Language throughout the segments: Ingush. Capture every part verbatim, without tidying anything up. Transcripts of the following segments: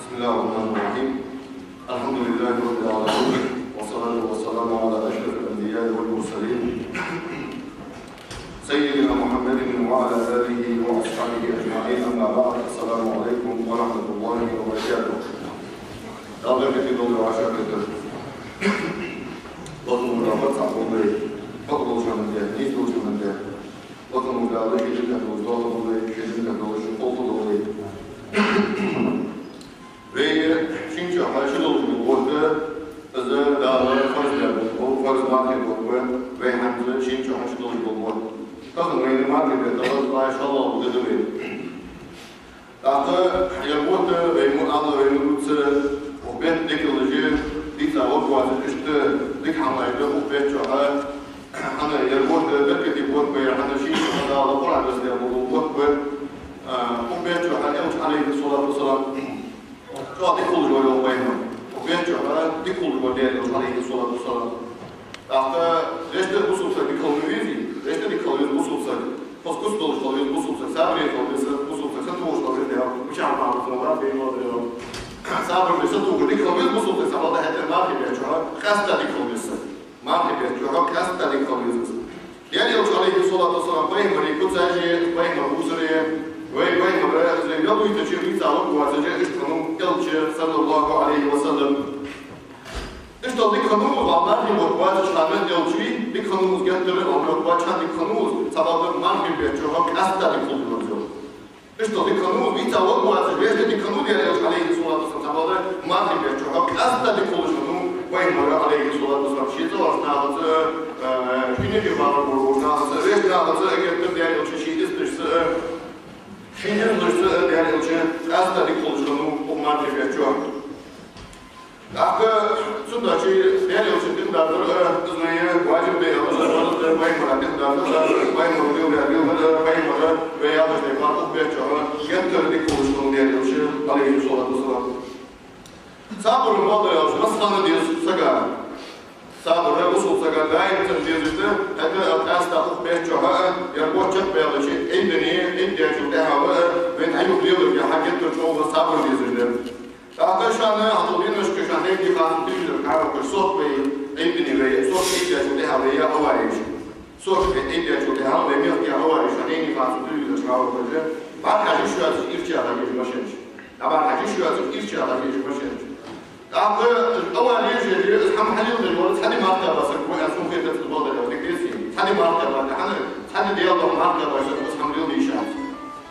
بسم الله الرحمن الرحيم. الحمد لله رب العالمين، والصلاة والسلام على أشرف الأنبياء والمرسلين، سيدنا محمد وعلى آله وأصحابه أجمعين. أما بعد، السلام عليكم ورحمة الله وبركاته. Дала беркате долда вай шоайла. Бакъ долча хӀаман тӀа, бакъ долча хӀаман тӀа, нийса долча хӀаман тӀа. Бакъ долча хӀаман тӀа, ший дин тӀа долаш, доккха долаш, ший дин тӀа долаш, кхоачаш долаш. Вай шийна чухь хьаьша долаш бола бутт, из Дала фарз даь бутт, фарз мархий бутт ба, вай хӀанз шийна чухь хьаьша долаш бола бутт. Тахан вайна мархий бетта, Дала шалла гӀо дергда вайна. ТӀаккха ер бутт вай ма аллара, вай ма дувца, укх бетта дикалаш дийца варгвац, иштта дика хӀамаш да укх бетта чухь. ХӀана ер бутт беркате бутт ба, ер хӀана шийна чухь Дала Къуръан дийцадаь бола бутт ба. А, укх бетта чухь Элча, Ӏалайхи ссалату вассалам, чӀоагӀа дика хулаш вар йоах пайхамар. Укх бетта чухь дика хулаш вар Даьла Элча, Ӏалайхи ссалату вассалам. ТӀаккха вешта бусалба саг дика хила ма везий, вешта дика хила веза бусалба саг. Хоза куц долаш хила веза бусалба саг, сабаре хила веза бусалба саг, сатохаш хила веза, дӀа, мичахьа ма хулаш, бейла дера. Сабар бе сатохаш дика хила веза бусалба саг, цхьабакъда хӀаьта мархий бетта чухь къаьстта дика хила веза саг. Мархий бетта чухь къаьстта дика хила веза. Даьла Элча, Ӏалайхи ссалату вассалам, пайхамара куцаш, пайхамар бувцараш, вай пайхамар, из вай мел вайтача, вийца варгвац, иштта хиннав Элча, саллаллахӀу Ӏалайхи ва саллам. Иштта дика хиннав из, вай мархий бутт ваьча хана Элча, дика хиннав из геттара, вай мархий бутт ваьча хана дика хиннав из, цхьабакъда мархий бетта чухь къаьстта дика хулаш вар из. Иштта дика хиннав из, вийца варгвац, вешта дика хиннав Даьла Элча, Ӏалайхи ссалату вассалам, цхьабакъда мархий бетта чухь къаьстта дика хулаш хиннав пайхамар, Ӏалайхи ссалату вассалам, ший цӀагӀарча нахаца, э, ший никъ бахар бола нахаца, вешта нахаца, геттара Даьла Элча ший исташца, ший ирзашца Даьла Элча къаьстта дика хулаш хиннав укх мархий бетта чухь. ТӀаккха цудухьа Даьла Элча тӀехьа дар, из вай важиб да аьнна, из вай пайхамара тӀехьа дар, пайхамара леладаь лелар, пайхамара вай яхаш дар, укх бетта чухь геттара дика хулаш хиннав Даьла Элча, Ӏалайхи ссалату вассалам. Сабар мел дар аьлча, массахана деза сага. Сабар бусалба сага даим цар дезаш да, хӀаьта къаьстта укх бетта чухь а, ер бутт чакхбаьлча, Ӏийд ден, Ӏийд даьчул тӀехьагӀа а, вайна хьаювхаш леларга хьагеттара чӀоагӀа сабар дезаш да. ТӀаккха шоана, хьатӀадийнашка шоана дайна харцо телевизор хьараваккхаш, сохьта вай Ӏийд ден вай, сохьта Ӏийд даьчул тӀехьагӀа вай яь авареш. Сохьта Ӏийд даьчул тӀехьагӀа вай мехка яь авареш, шоана дайна харцо телевизор хьараваккхаш, бӀарахьежа йиш йоацаш ирча яха еза машенаш. ДӀабӀарахьежа йиш йоацаш ирча яха еза машенаш. ТӀаккха авареш, из хӀама хьалеладеш вар цхьа ди марха баь саг ва, сона хетар, цу балдар ял дика деций. Цхьа ди марха баь, хӀана, цхьа ди Даьла духьа марха баь саг ва, из хӀама леладе йиш яц.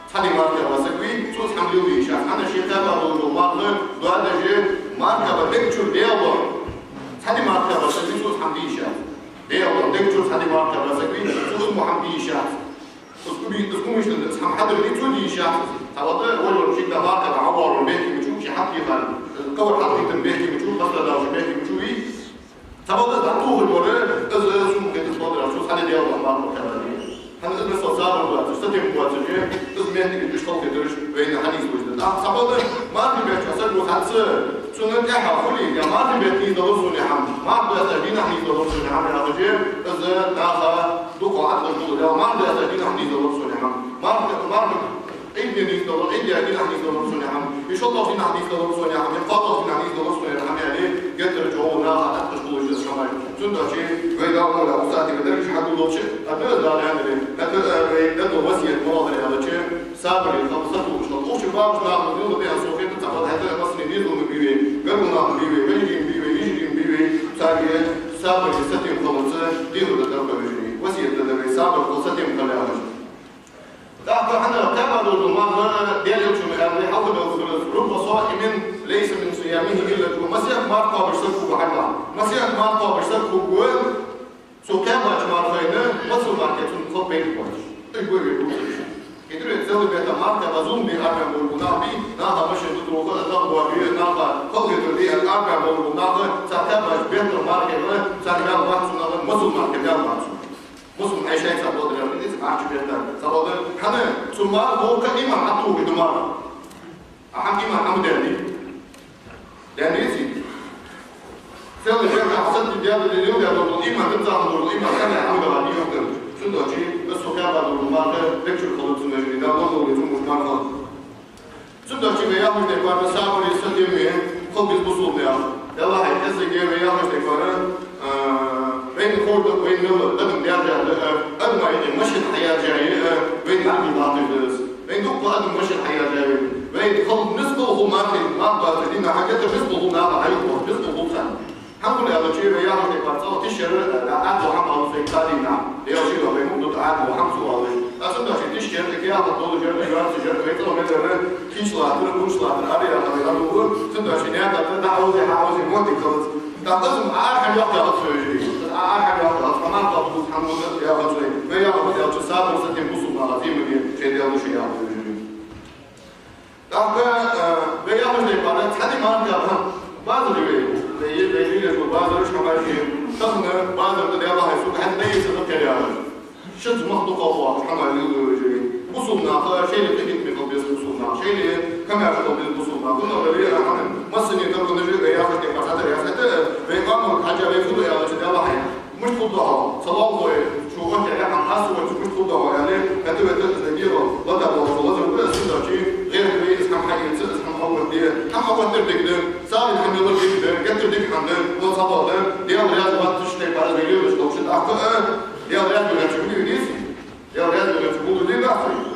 Цхьа ди марха баь саг вий, цо из хӀама леладе йиш яц. ХӀана, ший кхаьба долаш дола марха доадеш, марха баь дег чура Даьла духьа. Цхьа ди марха баь саг вий, цо из хӀама де йиш яц. Даьла духьа дег чура цхьа ди марха баь саг вий, цо из мо хӀама де йиш яц. Из губи, из гумиштан, из хӀама хьадар вий, цо де йиш яц. Цхьабакъда вай вар шийга марха баь хьавоалавар бехке ма вий, ший хьатӀавийхар, кхавар хьалхийтар бехке ма вий, хастар далаш бехке ма вий. Цхьабакъда дӀатохаш вар, из, из сона хетар, цхьабакъда цо цхьа ди Даьла духьа марха баь хьавоалавар. ХӀана, из бесса сабар боацаш, сатем боацаш, из моттиг иштта халхетараш вайна хьанийслуш да. ТӀаккха цхьабакъда мархий бетта саг ва, цхьацца цунна тӀехьа хуле, я мархий бетта нийсдалар сона хӀама, марха бетта дийнахьа нийсдалар сона хӀама яхаш, из наха дукха Ӏаткъаш гуллу, я марха бетта дийнахьа нийсдалар сона хӀама, марха, марха Ӏийд дийнахьа нийсдалар, Ӏийд даь дийнахьа нийсдалар сона хӀама, я шоллагӀча дийнахьа нийсдалар сона хӀама, я кхоалагӀча дийнахьа нийсдалар сона хӀама аьле, геттара чӀоагӀа наха Ӏаткъаш гуллуш да из хӀама. Цудухьа вай Дала мара укх сахьате вай дерригаш хьагулдолча, а деза Дала аьннад, хӀаьта, э, вай дергдола васкет малагӀа дар аьлча, сабаре хила, сатохаш хила. Укх чу бахаш нах ма дилла, беха со хетар цхьабакъда, хӀаьта массане дезал ма бий вай, гаргара нах ма бий вай, вежарий ма бий вай, йижарий ма бий вай, царга сабаре, сатем хиларца дехар да тӀаккха вежарий. Васкет да вай, сабар хила, сатем хила яхаш. ТӀаккха хӀана, кхаьба долаш дола марха, Даьла Элчано аьннад, хьалха дола хӀама да из: «رب صائم ليس من صيامه إلا الجوع». Масех марха кхоабаш саг хургва хӀама. Масех марха кхоабаш саг хургва, цо кхаьбача мархийна, масал мархий цунна кхы пайда боацаш. Ай, гой вай бувцараш. Хетарий, целый бетта марха кхаьба зулам де арабаьнна бола нах бий, наха машен тӀа тоха, нах боабе, наха халхетар де арабаьнна бола нах, цар кхаьбача бетта мархийна, цар маьл бац цунах, масал мархий маьл бац цунах. Мусулман хьай шайца болдырял из, марчу бетта. Цабалда, хӀана, цу марха болка иман хьатуху ду марха. А хӀама иман хӀама дерни. Дерни ци. Целый бетта хьасад ди дяда ди лил дяда ду иман, ди цаху ду иман, хӀана хӀама дала ди юхтан. Цудухьа, из сухаба ду марха, лекчур халуцун вежри, да лозу ли цу муж марха. Цудухьа Вай яхаш дерг бар сабаре, сатеме хила беза бусалба наха. Далла хьай кӀеззига вай яхаш дерг бар, а, вайна ховргда, вайна мел адам даьржа да, а, адама юкъе машин хьаяьржае, а, вайна хьалби латташ да из. Вайна дукха адам машин хьаяьржае вайна. Вай хала низ хул мархий, марха бацача дийнахьа, геттара низ хул наха хьаюкъе, низ хул царна. ХӀана хул аьлча, вай яхаш дерг бар цӀагӀа тишъяр, э, да, Ӏаьдало хӀама оал вай кхалнахага. Даьла шийла вай мукъа да Ӏаьдало хӀама ца оалаш. Аз цудухьа тишъяр, тӀаккха яхар долаш яр, юрташ яр, вай цӀагӀа мел яр, кийчлаттар, гучалаттар, ара яхар вай дӀадувла. Цудухьа наькъа тӀа дӀаӀовзе, хьаӀовзе моттиг хилац. ТӀаккха аз ма арахьа йоаккхаш яц вай уж. Аз арахьа йоаккхаш яц, хӀама кхалбус хӀама да яхац вай. Вай яхар аьлча, сабар, сатем бусалба наха зийма де, шоай Даьла духьа яхар вай уж. ТӀаккха, э, вай яхаш дерг бар, цхьа ди марха базар я вай. Вай е-, вай лелаш бола базараш, хӀамаш я. Тахан базар тӀа, Даьла хьай, сога хьаьта дайца да кхел яхаш. Шозза мах дукха оалаш хӀама лелаю вай. Бусалба наха шоайла къахетаме хила беза бусалба нах, шоайла комаьрша хила беза бусалба нах. ХӀана аьлча, э, хӀана массане таргунаш вай яхаш дерг бар цхьатарра яц. ХӀаьта вай къаман хьажа вай фу ду аьлча, Даьла хьай. Мишта хургда хьо, цхьа лоалахой, шо гӀоргья яхьан хасса вайца, мишта хургда хьо, аьле, хӀаьта вай тӀа из дагийра, лата бола лазар ба, из цудухьа гӀерта вай, из хӀама хьаэца, из хӀама хьаоттаде, хӀама хьаоттар дика да, сагӀийна хӀама леладар дика да, геттара дика хӀама да, лоацагӀа да, Даьла раьза вац, иштта тайпара вай лелаш долча тӀаккха, э, Даьла раьза ваьлча хӀама дий из? Даьла раьза ваьлча хӀама дий из?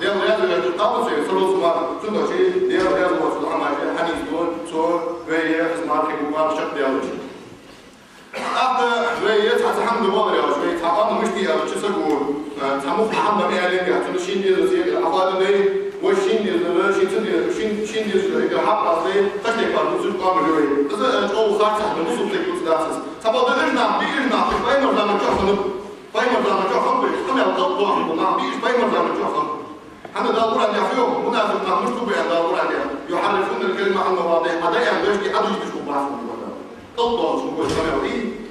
Даьла раьза ваьлча къамаьл ца е, сарралца мара, цудухьа Даьла раьза воацаш дола хӀамаш хьанийсдо, цо вай из мархий буквально шакъ даьлча. ТӀаккха вай е цхьа, цхьа хӀама да валар аьлча, вай цхьа къамаьл мишта я аьлча, саго, э, цхьа мух хӀама да аьле, цунна шийна дезар ца ехе, Ӏохайна дай, вай шийна дезар, шийна ца дезар, шийна, шийна дезар эггара хьакъ дац, кхыча тайпара дувцаш къамаьл я вай. Из, э, чӀоагӀа харц хӀама да, бусалба саг дувца дацар из. Цхьабакъда уж нах, биъ уж нах, уж пайхамара заман чухь хиннаб, пайхамара заман чухь хиннаб уж, къамаьл кхалбоахаш бола нах, биъ уж пайхамара заман чухь хиннаб. ХӀана Дала Къуръан тӀа йоах, мунафикъ нах мишта хургба аьнна Дала Къуръан тӀа: «يحرفون الكلم عن مواضعه», Ӏа дӀааьнна дош Ӏодийшадеш хургбац хьона, йоах Дала. Кхалбоахаш хургба, къамаьл,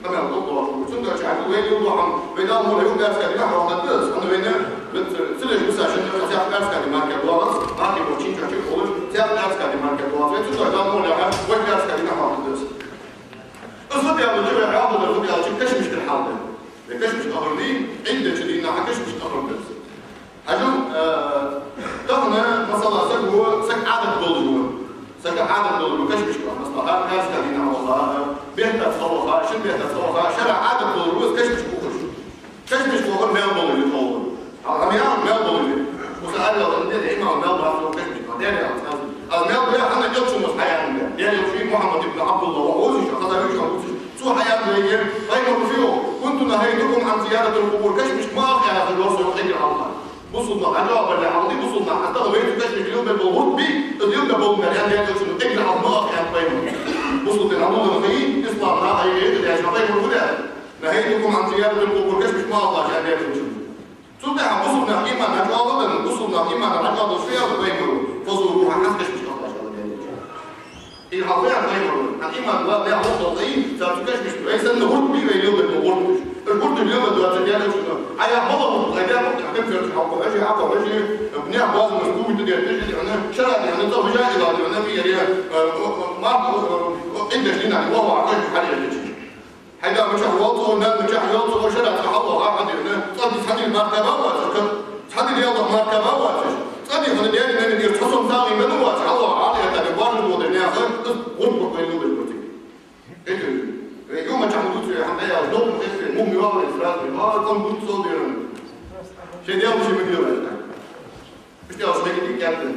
къамаьл кхалбоахаш хургба. Цудухьа вай леладу хӀама, вай Дала мара юкъ баьцкаь динах вахийтад из, хӀана вайна, вай ца, ца леш бисачунна цхьа цхьа баьцкаь ди мара кхы доагӀац, бакъ болча чинчоа чу хулаш, цхьа баьцкаь ди мара кхы доагӀац. Вай цудухьа Дала мара яхар, вай баьцкаь динах вахийтад из. Из фуд аьлча, вай хьоахаду, фуд аьлча, кашамашкара хьал да. Вай кашамашка ахар дий, Ӏид деча дийнахьа кашамашка ахар да из. Хьажал, э, тахан, масала, саго, саг Ӏадат долаш ва. Сага Ӏадат долаш ва кашамашка ваха, масала, хӀара пӀаьраска дийнахьа ваха, бетта цхьа ваха, шин бетта цхьа ваха, шера Ӏадат долаш ва из кашамашка ухаш. Кашамашка вахар маьл болаш да тхона. Хьа-, хьа маьл, маьл болаш да. Муса аьлар, ан де, имам маьл бац, кашамашка, Даьла яхар цхьа. Аз маьл баь, хӀана Элчано хьаяьннай. Даьла Элча Мухьаммад ибн Ӏабдуллахӏ, ва хоза шу, хаза вича хьа вуцаш. Цо хьаяьннай вайга, пайхамара фу йоах: «كنت نهيتكم عن زيارة القبور», кашамашка ма аха яхаш вар со эггара хьалха. Бусалба нах хьажа а бале хьалха, бусалба нах, аз тахан вайца кашамашка лелабе бола гӀулакх бий, из лелабе бола маьл, аьнна, Даьла Элчано эггара хьалха ма аха аьннад пайхамара. Бусалба дин хьалха хиннай, ислам наха, айгӀа, айгӀа, деш, пайхамара фу даьд? «نهيتكم عن زيارة القبور», кашамашка ма аха яхаш, аьннад Даьла Элчано. Цудухьа бусалба наьха иман хьачӀоагӀдаь, бусалба наьха иман хьачӀоагӀдеш фу аьннад пайхамара: «فزوروها», хӀанз кашамашка ахалаш, аьннад Даьла Элчано. Из хьалха аьннад пайхамара, хӀанз иман ва, наьха лоӀам долаш, царца кашамашка, вай санна гӀулакх бий, вай лелабе бола гӀулакхаш. Уж гӀулакхаш лелабе доацар Даьла Элчано. Ӏа яхар малагӀа гӀулакх, Ӏа даь гӀулакх, хӀанз царца хьалкхухьаш, хьалкхухьаш, наьха базамашта куйта детташ, хӀана, шера, хӀана, цӀагӀа вижа илла, хӀана, вияр, э, э, марха, э, э, Ӏид деча дийнахьа, ваха, ваха, кашамашка хьалъяьлча. Хьай да мичахьа воал цо, нана мичахьа йоал цо, шера цкъа хьалваха, хьадийна, цӀа ди хьадийна марха баьб вацар, цкъа, цхьа ди лелабаха марха баьб вацар, цӀа ди хьона даьри нанна тӀера цхьа сом сагӀийна баьб вацар, хьалваха, хьалъяьлча, баржа дола ди наьха, из гӀулакх бакъвай лелабеш барт. Эти, юма чахьа дуци, хьан даял, докъу хесте, муми валай, сразу, а, ком будто деран. Шей дел ши ма делай. Иштта аьлча, мегаргда кӀаьда.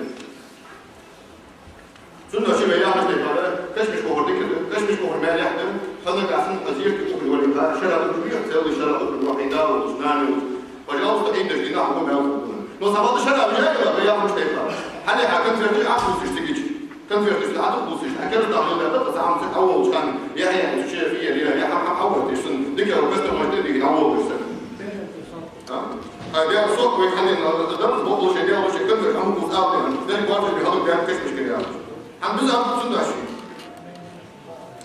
Цудухьа вай яхаш дерг бар, кашамашка вахар дика да, кашамашка вахар маьлехь да, хьанна касин азирти ухаль валиха, шера ухаль виха, целый шера ухаль вахида, вот, с нами, вот. Пожалуйста, Ӏид деча дийнахьа хьо маьл хургда. Но сабаьл шера вижа илла, вай яхаш дерг бар. Хьале хьа конфеташ Ӏохувсаш цига чу. Конфеташ Ӏохувсаш, хьа керастал хилда, тӀаккха цхьа хӀама ца хьаволча хана, яхьа, яхьа, чу, фиер, яхьа, хьа, хьа, хьавотташ санна, дика, костюм, мастер, дика, хьаволаш санна. А? А, Даьла сох вай хьанна, а, дарс бокъо шоай Даьла шоай кандаш, амма кус алте, дерг бача би хьалук Даьла кашамашка яхаш. Хьан безам цун даши.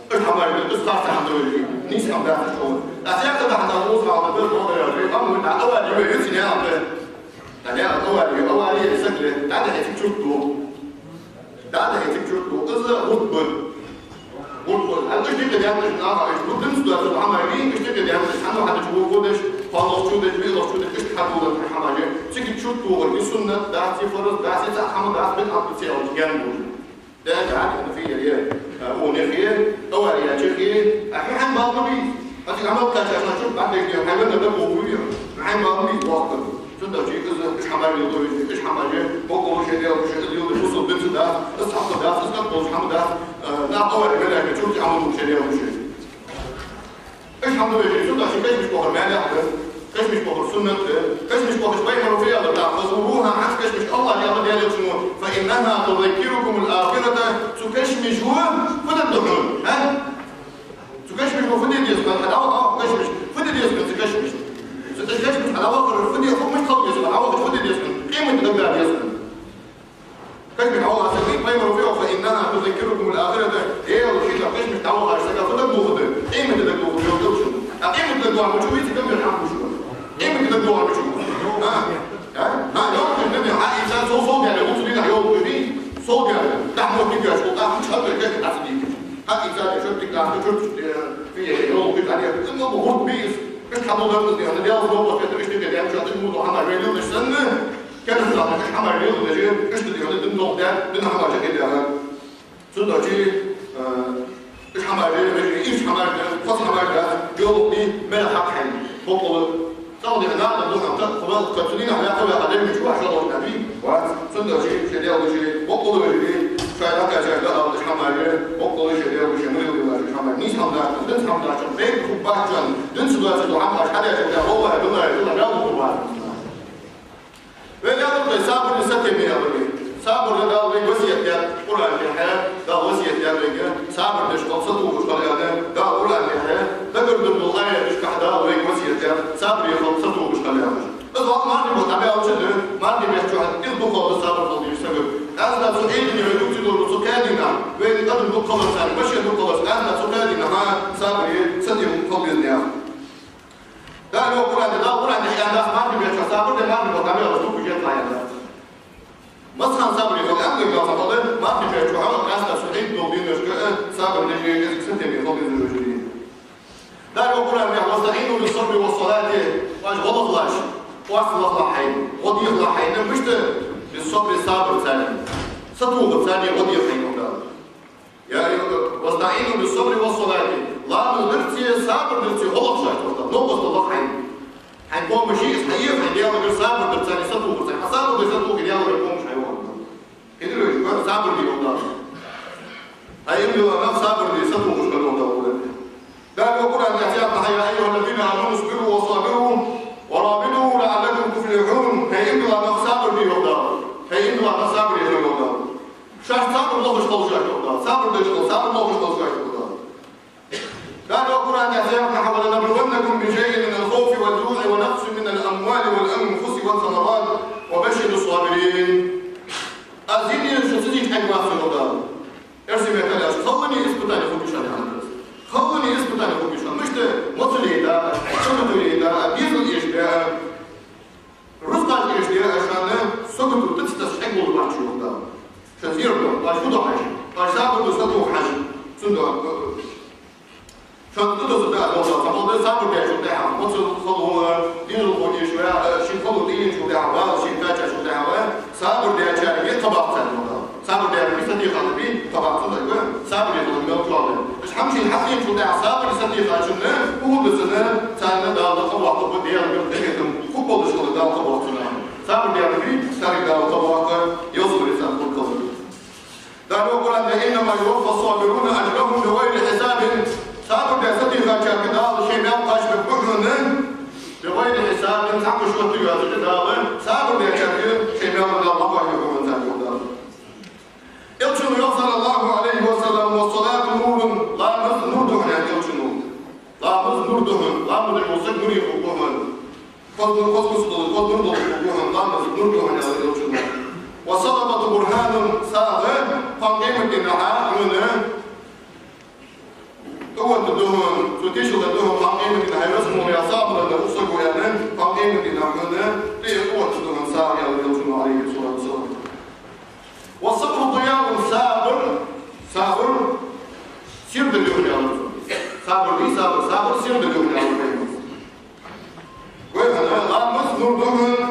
Уж хьамар бе, уж харц хьан дойли, нийса хьан дац уж хьо. Аз яхар да хьан дац, уж хьан дац, уж хьан дац, уж хьан дац, уж хьан дац, уж хьан дац, уж хьан дац. ДӀа авария, авария саг ле, дӀа да хьециг чурт ду. ДӀа да хьециг чурт ду. Из гӀулакх ба. ГӀулакх ба. Хьан уж дика даьннад наха, уж гӀулакх динца доацаш хӀама ма дий, уж дика даьннад, хьан хьада чу вугодаш, паллах чу деш, вилах чу деш, уж хьадувлар хьама же. Цига чурт дугӀар, и суннат дац, и фарз дац, и цхьа хӀама дац, бидӀат дац, цӀе алча ген бу. Хи, авари яьча хи, а хьо хьайна бала ма бий. Хьо цига Ӏамал кхаьчача хана чу бӀаргадайча хьайна венна дагадоагӀа вуй. Хьайна бала ма бий, воккха. Цудухьа из уж хӀамаш леладеш, уж хӀамаш, боккъала шариӀатаца, из леладеш бусалба дин ца дац, из хьакъ дац, из кӀаьда болаш хӀама дац, э, наха авари веллача чуртий Ӏамал ма лу шариӀатаца. Уж хӀама да вежарий, цудухьа шоай кашамаш бохар маьлехь да, кашамаш бохар суннат да, кашамаш бохаш пайхамара фу аьлар, да, «فزوروها», хӀанз кашамаш АллахӀа аьннад Даьла Элчано, «فإنها تذكركم الآخرة», цу кашамаша фу дергда хьона, а? Цу кашамаша фу де деза хьона, хьадоагӀа кашамаш, фу де деза хьона цу кашамаша? Цу кашамаша хьадоагӀар фу де, фу мишта хила деза хьона, хьадоагӀаш фу де деза хьона? Къематди дагадоагӀа деза хьона. Кашамаш хьалха саги, пайхамара фу йоах: «فإنها تذكركم الآخرة», Даьла шийга кашамаш дӀавахача сага фу дагадоагӀаргда? Къематди дагадоагӀаргда, йоах Элчано. А къематди дагадоагӀача мишта вий, цига мишта хьакхувш ва? Къематди дагадоагӀача мишта ва? А? А? А, йоах, къематди, а, инсан сол, сол даьра, луцу дийнахьа йоах, вий? Сол даьра. Дахьа мотт дигача, хул тӀаккха чу хьатӀа кашамаш дӀасадийкача. А, инсан шортта дика дац, шортта, э, фу яхе, йоах, вий, дӀадийкача. Цунна ма гӀурт бий из. Иштта хьадоладаьр из, Даьла, Даьла новкъост хетар, иштта дика дем чу, тӀаккха муду хӀама вай лелаш санна, кӀезига хӀама леладеш, иштта дика дин тохадаь, дин хӀамаш хилаьр. Цудухьа, э, уж хӀамаш, уж хӀамаш, хоза хӀамаш да, йолу ди мел хьакъ хьайна. Боккъала, цӀагӀа дика нах ду хьан, та, хӀама, кхачу дийнахьа ваьхна, ваьхна, дерриг чу ваьхна, шо лош наби. Вац, цудухьа шоай Даьла вежарий, боккъала вежарий, шоай дӀакхаьчача дӀаала уж хӀамаш, боккъала шоай Даьла вежарий, муьлхха дилла уж хӀамаш. Нийса хӀама дац, динца хӀама дац, бӀарг хӀума бац шоана, динца доацаш дола хӀамаш хьадеш, валлахӀи, биллахӀи, дилла, мел хӀума бац. Вай аьлар вай, сабар де сатем де аьлар вай. Сабар де Дала вайга васкет даьд Къуръан тӀехьа, Дала васкет даьд вайга, сабар деш хила, сатохаш хила аьнна, Дала Къуръан тӀехьа, дагардола аяташкахь Дала вайга васкет даьд, сабар де хила, сатохаш хила аьнна. Из ваха мархий бутт дӀабаьлча да, мархий бетта чухь из дукха да сабар хила дезаш сага. Къаьстта цу Ӏийда дийнахьа вай дувцаш долча цу кхаь дийнахьа, вайна адам дукха хиларца, машен дукха хиларца, къаьстта цу кхаь дийнахьа сабар де, сатем хила деза наха. Дала йоах Къуръан тӀа, Дала Къуръан тӀа аьнна дац, мархий бетта чухь сабар де, мархий бутт дӀабаьлча дукха жа ца яц. Массахана сабаре хила аьнна Дала, хьалха мархий бетта чухь, къаьстта цу Ӏийда долча дийнашка сабар деш, кӀезига сатем де хила дезаш вежарий. Дала йоах Къуръан тӀа: «واستعينوا بالصبر والصلاة», оаш гӀо лахалаш, оаш лахалахь хьайна, гӀо дехалахь хьайна, мишта? «بالصبر», сабарца, сатохарца гӀо деха хьайна, йоах Дала. Я аьлар: «واستعينوا بالصبر والصلاة». Ламаз дарцеи сабар дарцеи гӀо лаха шоаш, йоах Дала. Новкъостал лаха хьайна. Хьайна помощь из хьаэца, хьайна Даьлагара сабар дарцеи сатохарцеи. Хьа сабар дар, сатохар Даьлагара помощь хьайоагӀа. Хилар вай, вай сабар де, йоах Дала. Хьай иман дилла нах, сабар де, сатохаш хила, йоах Дала. Дала йоах Къуръан тӀа: «يا أيها الذين آمنوا اصبروا وصابروا ورابطوا لعلكم تفلحون». Хьай иман дилла нах, сабар де, йоах Дала. Хьай иман дилла нах, сабаре хила, йоах Дала. Шоаш сабар лохаш хила шоаш, йоах Дала. Сабар деш хила, сабар лохаш хила шоаш, йоах Дала. Дала йоах Къуръан тӀа: «ولنبلونكم بشيء من الخوف والجوع ونقص من الأموال والأنفس والثمرات وبشر الصابرين». Аз зийна шо ца зийча Ӏергвац, йоах Дала. Эрсий меттала аьлча, кхоъ испытани хургья шоана, аьннад Дала. Кхоъ испытани хургья шоана. Мишта? Моцал яйта, сагото яйта, безам эшабе, рузкъаш эшабе, шоана сагото тӀа ца тасса Ӏергволаш вац шо, йоах Дала. Шо зердо, оаш фу до хьажа, оаш сабар до, сатоха хьажа. Цудухьа, э, шоана тӀатосаргда аз, йоах Дала, цхьабакъда сабар дечул тӀехьагӀа, моцал хало, безам эшабе, ший хало тӀаийначул тӀехьагӀа, вала ший кхаьчачул тӀехьагӀа, сабар дечаьрга кхаъ баккха царна, йоах Дала. Сабар дечаьрга сатийха хилар кхаъ баккха царна, сабаре хила мел чӀоагӀа да. Уж хӀама шийна хьаэцачул тӀехьагӀа сабаре сатийхачунна, Ухьудах санна, царна Дала кхаъ боаккхаргба Даьлагара къахетам хургболаш хилар, Дала кхаъ боаккх царна. Сабар дечаьрга царга Дала кхаъ боаккх, йовза вари царна хургхилар. Дала йоах Къуръан тӀа: «إنما يوفى الصابرون أجرهم بغير حساب». Сабар де сатийхачаьрга Дала шоай маьл кхоачашбергба хьона, بغير حساب, цхьаккха шорта йоацаш Дала, сабар дечаьрга шоай маьл Дала кхоачашбергба хьона, царга, йоах Дала. Элчано йоах, صلى الله عليه وسلم: «والصلاة نور», ламаз нур да хьона, аьннад Элчано. Ламаз нур да хьона, ламаз деш вола саг нуре хургва хьона. Хоза нур, хоза куц долаш, хоза нур долаш хургва хьона, ламаз нур да хьона, аьннад Элчано. «والصدقة برهان», сагӀа кхоана къематдийнахьа хьона къуват да хьона, цо тешал дергда хьона кхоана къематдийнахьа, хьай веза-воккхача Дала сагӀа лургда хьона, кхоана къематдийнахьа хьона тӀе къуват да хьона сагӀа, аьннад Элчано, عليه الصلاة والسلام. «والصبر ضياء», сабар, сабар сирдалла да хьона, аьннад цо. Сабар дий, сабар, сабар сирдалла да хьона, аьннад Пайхамара. Вай хьона, ламаз нур да хьона,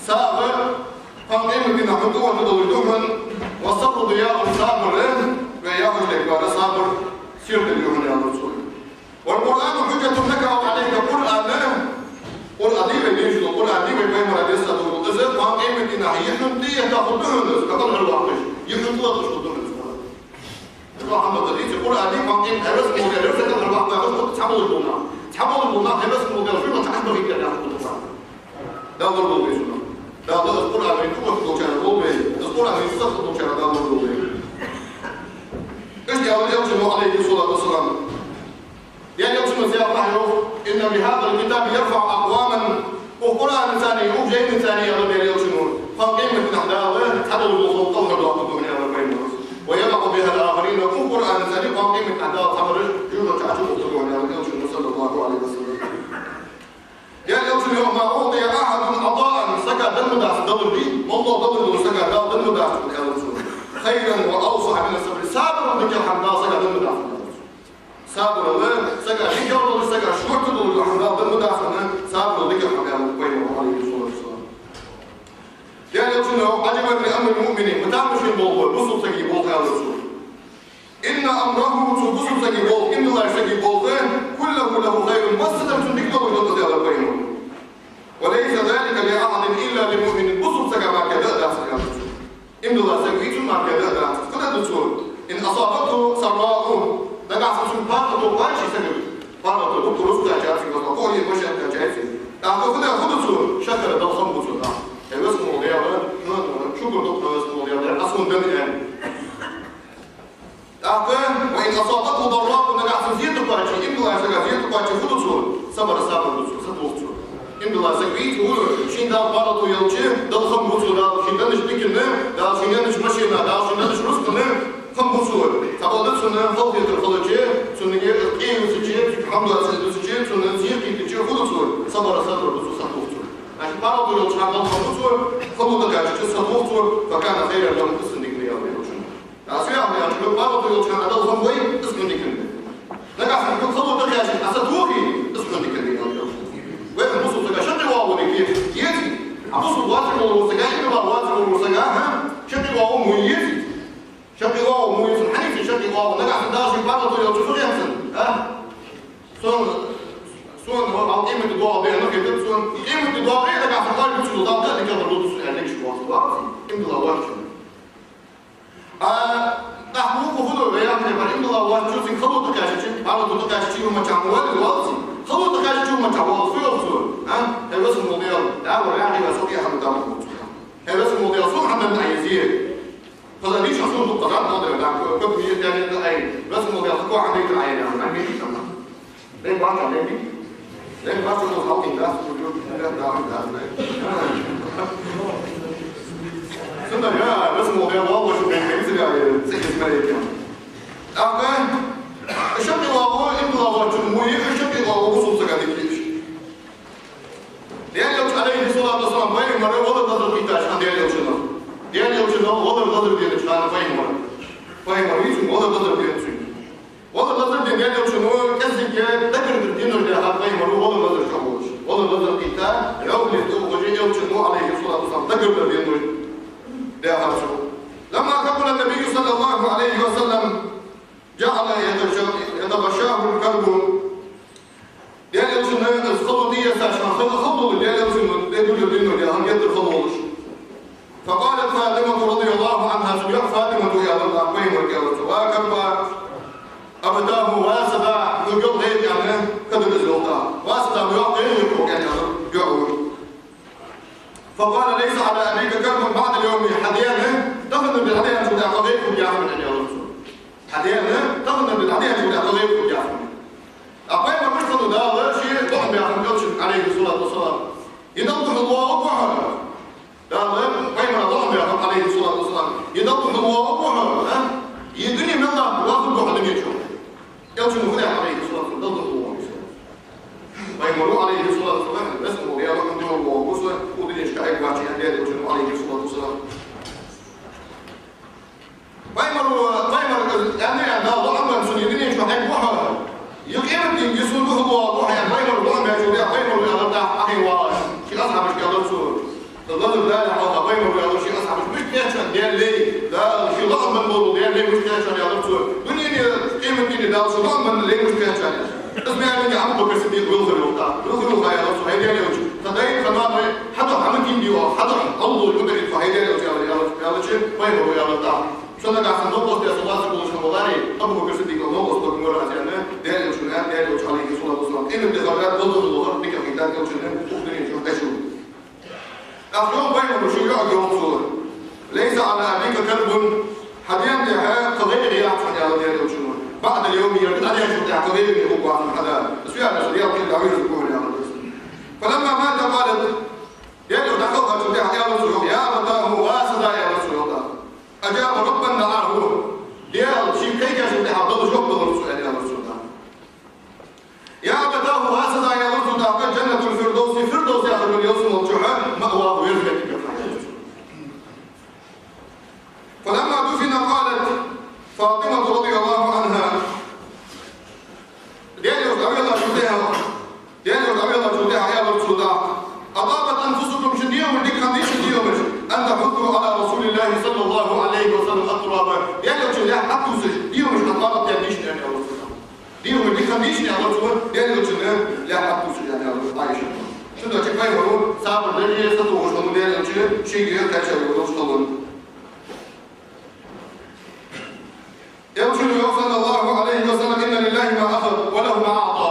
сагӀа кхоана къематдийнахьа хьона къуват долаш да хьона, «والصبر ضياء», сабар, вай яхаш дерг вар сабар, Сийлахь да хьона, аьлар цо. «والقرآن حجة لك أو عليك». Къуръан, Къуръан дий вай, дийшача Къуръан дий вай, пайхамара дийцад, из кхоана къематдийнахьа е хьона тӀаэтта хургда хьона из, кхы кӀалхарваккхаш, е хьона тӀалатташ хургда хьона из Къуръан. Из хьона тӀаэтта Къуръан дий, кхоана къематдийнахьа хьайваьсса ма волча, хьайваьсса ма волча, хьаболаш бола нах, цхьаболаш бола нах, хьайваьсса ма волча, шуга цхьа хӀама хетар яхаш хургда Къуръан. Дала лорадолда вай цунах. Дала из Къуръан вайна тӀаоттаргболчарех лолда вай. Из Къуръан вайна тӀаоттаргболчарех Дала лорадолда вай. Иштта аьлар Элчано, عليه الصلاة والسلام. Даьла Элчано цхьан хьадиса чу йоах: «إن بهذا الكتاب يرفع أقواما». Укх Къуръанаца, укх жайнаца, аьлар Даьла Элчано, кхоана къематдийнахьа Дала цхьадолаш бола халкъ кӀалхардоаккхаргда хьона, аьлар пайхамара. «ويضع بها الآخرين». Укх Къуръанаца кхоана къематдийнахьа Дала цхьабараш жожагӀатен чу ухаргда хьона, аьлар Элчано, صلى الله عليه وسلم. Даьла Элчано йоах: «ما أعطي أحد عطاء», сага денна дац далар, ди, моллагӀа далар, сага Дала денна дац, аьлар цо, «خيرا وأوسع من الصبر», сабар дикагӀа хӀама Дала сага денна дац, аьлар цо. Сабар, сага дикагӀа далар, сага шортта далар хӀама Дала денна дац, сабар дикагӀа хӀама, аьлар пайхамара, عليه الصلاة والسلام. Даьла Элчано йоах: «عجبا لأمر المؤمن», ма тамашийна болх ба бусалба сага болх, аьлар цо. «إن أمره», цу бусалба сага болх, иман долча сага болх, «كله له خير», массадола цун дика долаш да, аьлар пайхамара. «وليس ذلك لأحد إلا للمؤمن», бусалба сага мара кхы даа дац, аьлар цо. Иман дола саг вий, цун мара кхы даа дац. Фу дергда цо? «إن أصابته سراء», нагахьа санна цунга паргӀато кхоаче сага, паргӀато, дукха рузкъа кхоачац, масала, кхоъ е машен кхоачац. ТӀаккха фу де, фу ду цо? Шаккара Далла хам бу цо тӀаккха. Хьайвесса ма волча Даьла, шукар ду хьона, хьайвесса ма волча Даьла, Ӏа сона денна, аьнна. ТӀаккха, «وإن أصابته ضراء», нагахьа санна зе тӀакхоаче, иман долча сага зе тӀакхоаче, фу ду цо? صبر, сабар ду цо, сатох цо. Иман дола саг вий, цо шийна Дала паргӀато елча, Далла хам бу цо, Дала шийна деннача диканна, Дала шийна еннача машена, Дала шийна деннача рузкъанна хам бу цо. Цхьабакъда цунна халахетар хилча, цунна къе висача, хӀама доацаш висача, цунна зе кхийтача, фу ду цо? صبر, сабар ду цо, сатох цо. Значит, паргӀато елча хьа Далла хам бу цо, хало тӀакхаьчача сатох цо, «فكان خيرا له», из цунна дика да, аьлар Элчано. Аз яхар яц, паргӀато елча хьа Далла хам бой, из цунна дика да. Нагахьа санна хало тӀакхаьчача Ӏа сатохе, из цунна дика да, аьлар Элчано. Вай бусалба сага шаккхе воагӀа дика езий? Ӏа бусалба воацаш вола сага, иман дола воацаш вола сага, хӀа? Шаккхе воагӀа мо езий? Шаккхе воагӀа мо езий, хьанийца шаккхе воагӀа? Нагахьа санна Дала шийна паргӀато елча фу хет цунна, а? Сона, сона хьалха къематди доагӀа бехк хетар сона, къематди доагӀа, нагахьа санна Ӏа бусалба Дала дика хилар лургда сона, аьнна, дика ши воацаш воацаш, иман дола воацаш. А, тӀаккха вукхо фу ду, вай яхар яц, иман дола воацачо, цунга хало тӀакхаьчача, паргӀато тӀакхаьчача, хӀама чам вале, валци. Хало тӀакхаьчача, хӀама чам вале, фу йоах цо? А? Хьайвесса ма волча Даьла, Даьла вар рагӀи ва сатӀехьа ма дам хӀама цо. Хьайвесса ма волча Даьла, сона хӀама денна Ӏа е зе. Хаза дийша хӀама ду, хаза ма дера, да, кхы, кхы ма е, да, да, ай, весса ма волча Даьла, хӀама дайтар Ӏа е, да, ма ме дийша хӀама. Дай баца, дай би. Дай баца, ну, хьалха дац, ну, да, да, да. Сенна, я, весса ма волча Даьла, валлахӀи, шу бен, бен, цигара, цигара, цигара. ТӀаккха шаккхе воагӀа, иман дола воацачун мо е, шаккхе воагӀа бусалба сага дика езаш. Даьла Элча, عليه الصلاة والسلام, пайхамар валар лазар кхийттача хана Даьла Элчанах. Даьла Элчанах валар лазар денача хана пайхамар. Пайхамар вий, цунга валар лазар денача хана. Валар лазар денна Даьла Элчано кӀеззига дагардар денош даьхар пайхамара, валар лазар чу волаш. Валар лазар кхийтта, йӀовхал тӀа ухаш Элчано, عليه الصلاة والسلام, дагардар денош даьхар цо. لما ثقل النبي صلى الله عليه وسلم جعل يتغش-، يتغشاه الكرب. Даьла Элчанна из хало тӀаэцача хана, хало, хало долаш Даьла Элчанна тӀа дуллар денош даьхар, геттара хало волаш. فقالت فاطمة رضي الله عنها, цун йоӀ ФатӀимата аьлар, пайхамарга аьлар цо: «وا كربا أبتاه», ва са да, хьога йоӀ гӀайгӀа яьннай, кадам из йолта. Ва са да, мо йоӀ гӀайгӀа яьннай, аьлар йоӀа. فقال: «ليس على أبيك كرب بعد اليوم». Хьа даьна таханарбелла хьа даьнначул тӀехьагӀа гӀайгӀа хургьяц хьона, аьлар цо. Хьа даьна таханарбелла хьа даьнначул тӀехьагӀа гӀайгӀа хургьяц хьона. А пайхамар мишта хиннав, Дала ший доӀа баьхаб Элчанга, عليه الصلاة والسلام. Е Далла духьал воагӀаргва хьо? Дала пайхамара доӀа баьхаб, عليه الصلاة والسلام. Е Далла духьал воагӀаргва хьо, а? Е дуне мел латтаргва хьо, дуне чу. Элчано фу аьлар, عليه الصلاة والسلام, Далла духьал воагӀа со. Пайхамара, عليه الصلاة والسلام, весна вола Даьла, хьона духьал воагӀаргва со, укх дунен чу Ӏайха ваьча, аьннад Элчано, عليه الصلاة والسلام. Пайхамара, пайхамара аьннад, Дала доӀа баьб сона, е дуне чу Ӏайха ва хьо, е къематдийнахьа сона духьал воагӀаргва хьо, аьнна, пайхамара доӀа баьчул тӀехьагӀа пайхамара аьлар тӀаккха Ӏохайна вагӀаш ший асхьабашка, аьлар цо. Лазар далале хьалха пайхамара аьлар ший асхьабашка: «Мишта хет шоана, Даьла лай, Дала ший лоӀам баь вола Даьла лай мишта хет шоана?» — аьлар цо. Дунен, Дала шо доӀа ма лелаш кхаьчад. Из ма аьллинге Абу Бакр Сиддикъ вилхар йоах тӀаккха. Вилхар, вилхар, аьлар цо, хӀай Даьла Элча, тха дай, тха ноаной хьа духьа хӀама тинде йоах, хьа духьа хьалдолаш ма дарий тхо, хӀай Даьла Элча, аьлар, аьлар, аьлча, пайхамара аьлар тӀаккха. Со нагахьа санна новкъост даь, со лоацца болаш хинна валаре, Абу Бакр Сиддикъал новкъост бергбар аз, аьнна, Даьла Элчано аьлар, Даьла Элча, Ӏалайхи ссалату вассалам, къемат ди хьалха долаш хинна валар дика хетар Элчана, укх дунен чу дӀачу. ТӀаккха йоах пайхамара ший йоӀага, йоах цо: «ليس على أبيك كلب, хьа даьна тӀехьа кхы гӀайгӀа яц хьона», аьлар Даьла Элчано. «بعد اليوم, ер дӀадаьнначул тӀехьа кхы гӀайгӀане хургвац хьона хьа да». Из аьлча, Даьла кхел дӀавийрзаргва хьона, аьлар цо. «فلما مات قالت», Даьла Элча дӀакхалхачул тӀехьа аьлар цо, йоах: «يا أبتاه, ва са да», аьлар цо, йоах тӀаккха. «أجاب ربا دعاه, Даьла шийга кхайкачул тӀехьа Дала жоп далар цо, аьнна, аьлар цо тӀаккха. يا أبتاه, ва са да, аьлар цо тӀаккха, جنة الفردوس, Фирдовс яхача ялсмала чу, مأواه, верза моттиг я хьа», аьлар цо. فلما دفن قالت فاطمة رضي الله عنها, Даьла Элча дӀавеллачул тӀехьа, Даьла Элча дӀавеллачул тӀехьа аьлар цо тӀаккха: «أطابت أنفسكم, шун дегӀамаш дика хиннадий, шун дегӀамаш, أن تحثوا على رسول الله صلى الله عليه وسلم التراب, Даьла Элчан лаьтта хьатувсаш, дегӀамаш хьатӀабахьийтадий шун», аьнна, аьлар цо. ДегӀамаш дика хиннадий шун, аьлар цо, Даьла Элчан лаьтта хьатувсаш, аьнна, аьлар Ӏайшата. Цудухьа пайхамара сабар деш, сатохаш хиннав Даьла Элча, шийга кхаьча волаш хиннав. Элчано йоах, صلى الله عليه وسلم: «إن لله ما أخذ وله ما أعطى».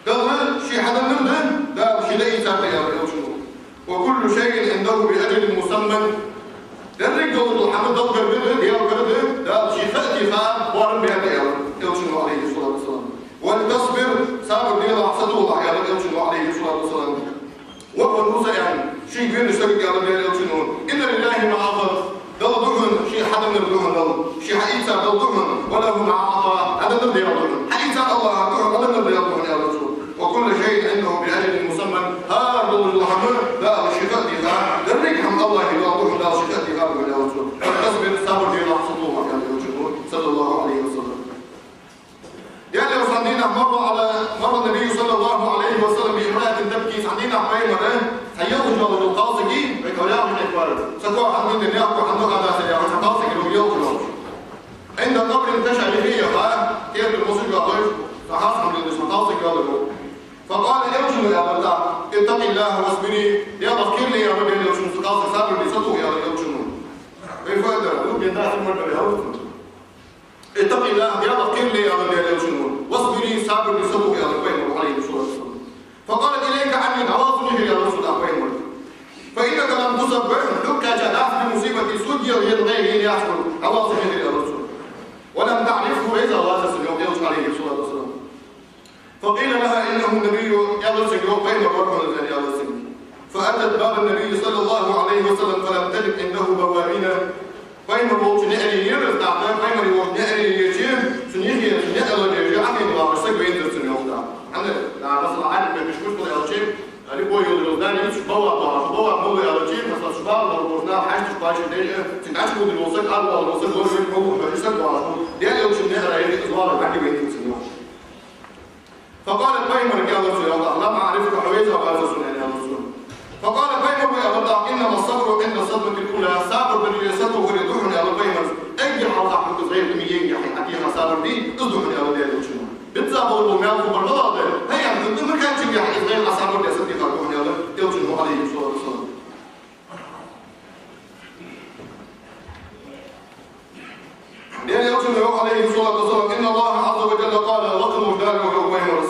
Дала ший хьаденнар да, Дала ший дӀаийцар да, аьлар Элчано. «وكل شيء عنده بأجل مسمى». Деррига долаш дола хӀама Даллагара да, Даьлагара да, Дала ший ха а тийха, боарам баьр да, аьлар Элчано, Ӏалайхи ссалату вассалам. «ولتصبر», сабар делахь, сатохалахь, аьлар Элчано, Ӏалайхи ссалату вассалам. «وهو», аьнна, шийга веннача сагага аьлар Даьла Элчано: «إن لله ما أخذ», Дала да хьона, ший хьаденнар да хьона Дала, ший хьаийцар Дала да хьона, «وله ما أعطى», хьаденнар Даьла да хьона, хьаийцар АллахӀа да хьона, хьаденнар Даьла да хьона, аьлар цо. «وكل شيء عنده بأجل مسمى», хӀара долаш дола хӀама Дала ший ха а тийха, деррига хӀама АллахӀа доагӀа да хьона, Дала ший ха а тийха да хьона, аьлар цо. «فتصبر», сабар делахь, сатохалахь, аьлар Элчано, صلى الله عليه وسلم. Даьла Элча цхьан дийнахьа: «مر على، مر النبي صلى الله عليه وسلم بامرأة تبكي», цхьан дийнахьа пайхамар цхьа елхаш йола кхалсаг, вай кхалсаг яхаш хетар, саго хьанна дина, наьха хьанна хана са яхаш, цхьа кхалсаг йола елхаш йола. «عند قبر», ташагӀа юхе яха, керта бусалба йолаш, цхьа хьаст хӀама леладеш, цхьа кхалсаг йола. «فقال», Элчано аьлар тӀаккха: «اتقي الله واصبري», Даьлах кхерале, аьлар Даьла Элчано, цу кхалсага сабар де сатоха, аьлар Элчано. Вай фу дар, ву бен да, симар дар, аьлар цо. «اتقي الله», Даьлах кхерале, аьлар Даьла Элчано, «واصبري», сабар де сатоха, аьлар пайхамара, Ӏалайхи ссалату вассалам. «فقالت: إليك عني», дӀавала сона юхера, аьлар цо тӀаккха пайхамара. «فإنك لم تصب», хьога кхаьчадац, «بمصيبتي», со дегӀа ена гӀайгӀа яц хьога, дӀавала сона юхера, аьлар цо. «ولم تعرفه», вайза вацар со, йоах Элча, Ӏалайхи ссалату вассалам. «فقيل لها: إنه النبي», аьлар цунга, йоах, пайхамар вар хьона из, аьнна, аьлар цунга. «فأتت باب النبي صلى الله عليه وسلم فلم تجد عنده بوابين». Пайхамар волча наӀаре енар из тӀаккха, пайхамар волча наӀаре еча, цун юхе, цун наӀар лелабеш, Ӏохайна вагӀаш саг вайнзар цунна, йоах тӀаккха. ХӀана, масала, Ӏарбий меттала мишта хул аьлча, любой йолча здане йицъеш бавваб яхаш, бавваб малув аьлча, масала, шоаш багӀа бола нах хьашташ башха деш, цунга дӀачубодаш вола саг, ара воалаш вола саг, лоравенна хул, хьожаш саг вагӀаш хул. Даьла Элчан наӀара юхе из вагӀаш бӀаргавайнзар цунна, йоах. «فقالت», пайхамарга аьлар цо, йоах тӀаккха: «لم أعرفك», хьо вайза вацар сона, аьнна, аьлар цо. «فقال», пайхамара аьлар тӀаккха: «إنما الصبر عند الصدمة الأولى», сабар дилар сатохар да хьона, аьлар пайхамара, эггара хьалха хьога из гӀайгӀа ма енге, хьайна Ӏотеха сабар дий, из да хьона, аьлар Даьла Элчано. Бизза бола маьл-хургбар малагӀа да, хӀаьта из ма кхаьччинге, из гӀайгӀа сабар де сатеха да хьона, аьлар Элчано, Ӏалайхи ссалату вассалам. Даьла Элчано йоах, Ӏалайхи ссалату вассалам: «إن الله عز وجل قال», лакха волча Дала йоах, йоах пайхамара: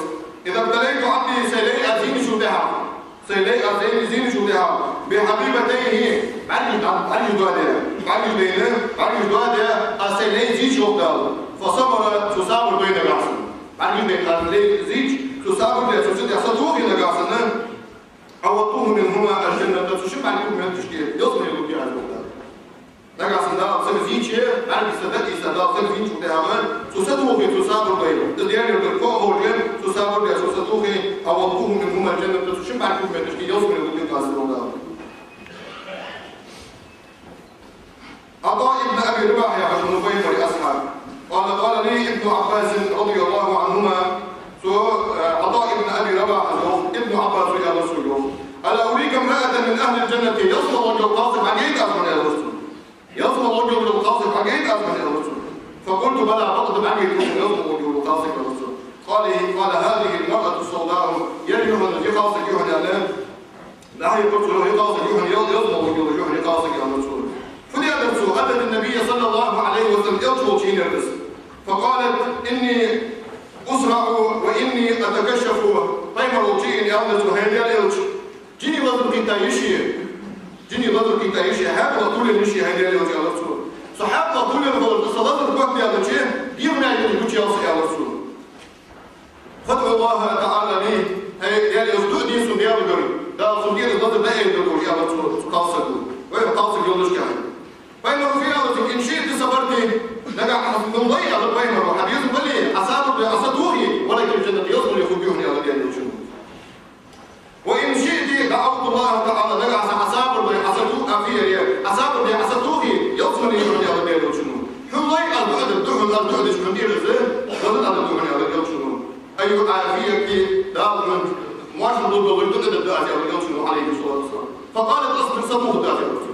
«إذا ابتليت عبدي», са лай аз зийначул тӀехьагӀа, са лай аз зий-, зийначул тӀехьагӀа, «بحبيبتيه», бӀаргаш дӀа-, бӀаргаш доадаь, бӀаргаш дайна, бӀаргаш доадаь, аз са лай зийча, йоах Дала, «فصبر», цо сабар дой нагахьа санна. БӀаргаш дайна аз лай зийча, цо сабар даь, цо цу тӀа сатохе нагахьа санна, «عوضته منهما الجنة», цу шин бӀаргий куп метташка ялсмале лургья аз, йоах Дала. Нагахьа санна Дала саг зийча, бӀаргаш са дӀаийца, Дала саг зийначул тӀехьагӀа, цо сатохе, цо сабар дой, из Даьлагара коа ховш, цо сабар даь, цо сатохе, «عوضته منهما الجنة», цу шин бӀаргий куп метташка ялсмале лургья аз, йоах Дала. ӀатӀа ибн Аби Рабахь яхаш хиннав пайхамара асхьаб. «قال، قال لي ابن عباس رضي الله عنهما». Цо, э, ӀатӀа ибн Аби Рабахьас йоах, Ибн Ӏаббаса аьлар сога, йоах: «ألا أريك امرأة من أهل الجنة», ялсмале йола кхалсаг хьагойта аз хьона, аьлар цо. Ялсмале йола кхалсаг хьагойта аз хьона, аьлар цо. «فقلت: بلى», бакъда, Ӏамийта хӀама ялсмале йолаш йола кхалсаг, аьлар цо. قال، قال: هذه المرأة السوداء. Ер юххьанца кхалсаг я хьона, аьлар. Нахьи кхалсаг, юххьанца кхалсаг я хьона, ялсмале йолаш йола юххьанца кхалсаг, аьлар цо. Фу даьд цо? أتت النبي صلى الله عليه وسلم, Элча волча енай из. فقالت: إني أصرع وإني أتكشف. Пайхамар волча енай, аьлар цо: хӀай Даьла Элча, жиний лазар кхийтта я ше, жиний лазар кхийтта я ше, хьаькъалах тувлаеннай ше, хӀай Даьла Элча, аьлар цо. Со хьаькъалах тувлаенна хиларца, са лазар котдаьлча, дегӀа маьженаш гучаяьлар са, аьлар цо. فادع الله تعالى لي. ХӀай Даьла Элча, дуӀа де сона Даьлагара, Дала сона дегӀа лазар дӀаайдергдолаш, аьлар цо, цу кхалсаго. Вай кхалсаг йоллашехь. Пайхамара фу аьлар цунга: إن شئت صبرت. Нагахь хьона лай, аьлар пайхамара, хьа безам бале, Ӏа сабар дой, Ӏа сатохе, ولك الجنة, ялсмале хургья хьона, аьлар Даьла Элчано. وإن شئت دعوت الله تعالى, нагахь санна Ӏа сабар дой, Ӏа сатохе, Ӏа сабар дой, Ӏа сатохе, ялсмале я хьона, аьлар Даьла Элчано. Хьона лай, аз дуӀа дергда хьона, аз дуӀа дича хьона дегӀа лазар дергда хьона, аьлар Элчано. أن يعافيك, Дала хьона моаршал лургдолаш дуӀа дергда аз, аьлар Элчано, عليه الصلاة والسلام. فقالت: أصبر, сатоха, аьлар цо.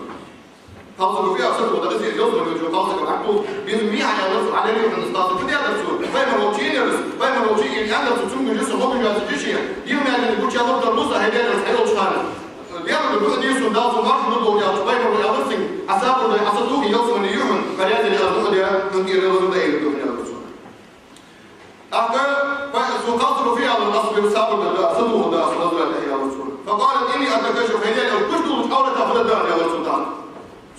Кхалсаго фу аьлар, сатоха, из ялсмале йолча кхалсагага хьатӀадувлаш, безам бе хьа, аьлар цо, Ӏа лерхӀе хьона из кхалсаг. Фу даьдар цо? Пайхамар волча енай из, пайхамар волча енай, аьлар цо цунга, жи со могаш вац, жи ше, дегӀа маьженаш гучаяьлар, тарлу со, хӀай Даьла Элча, хьайолча хана. Даьлагара дуӀа де сона, Дала сона моаршал лургдолаш, аьлча, пайхамара аьлар цунга: Ӏа сабар дой, Ӏа сатохе, ялсмале я хьона, хӀара яздале аз дуӀа даь, хьона дегӀа лазар дӀаайдергда хьона, аьлар цо. ТӀаккха пай-, цу кхалсаго фу аьлар: أصبر, сабар дергда аз, сатохаргда аз, лазар тӀа, аьлар цо. فقالت: إني أتكشف, хӀай Даьла Элча, гуш долча Ӏоврат фу дергда аз, аьлар цо тӀаккха.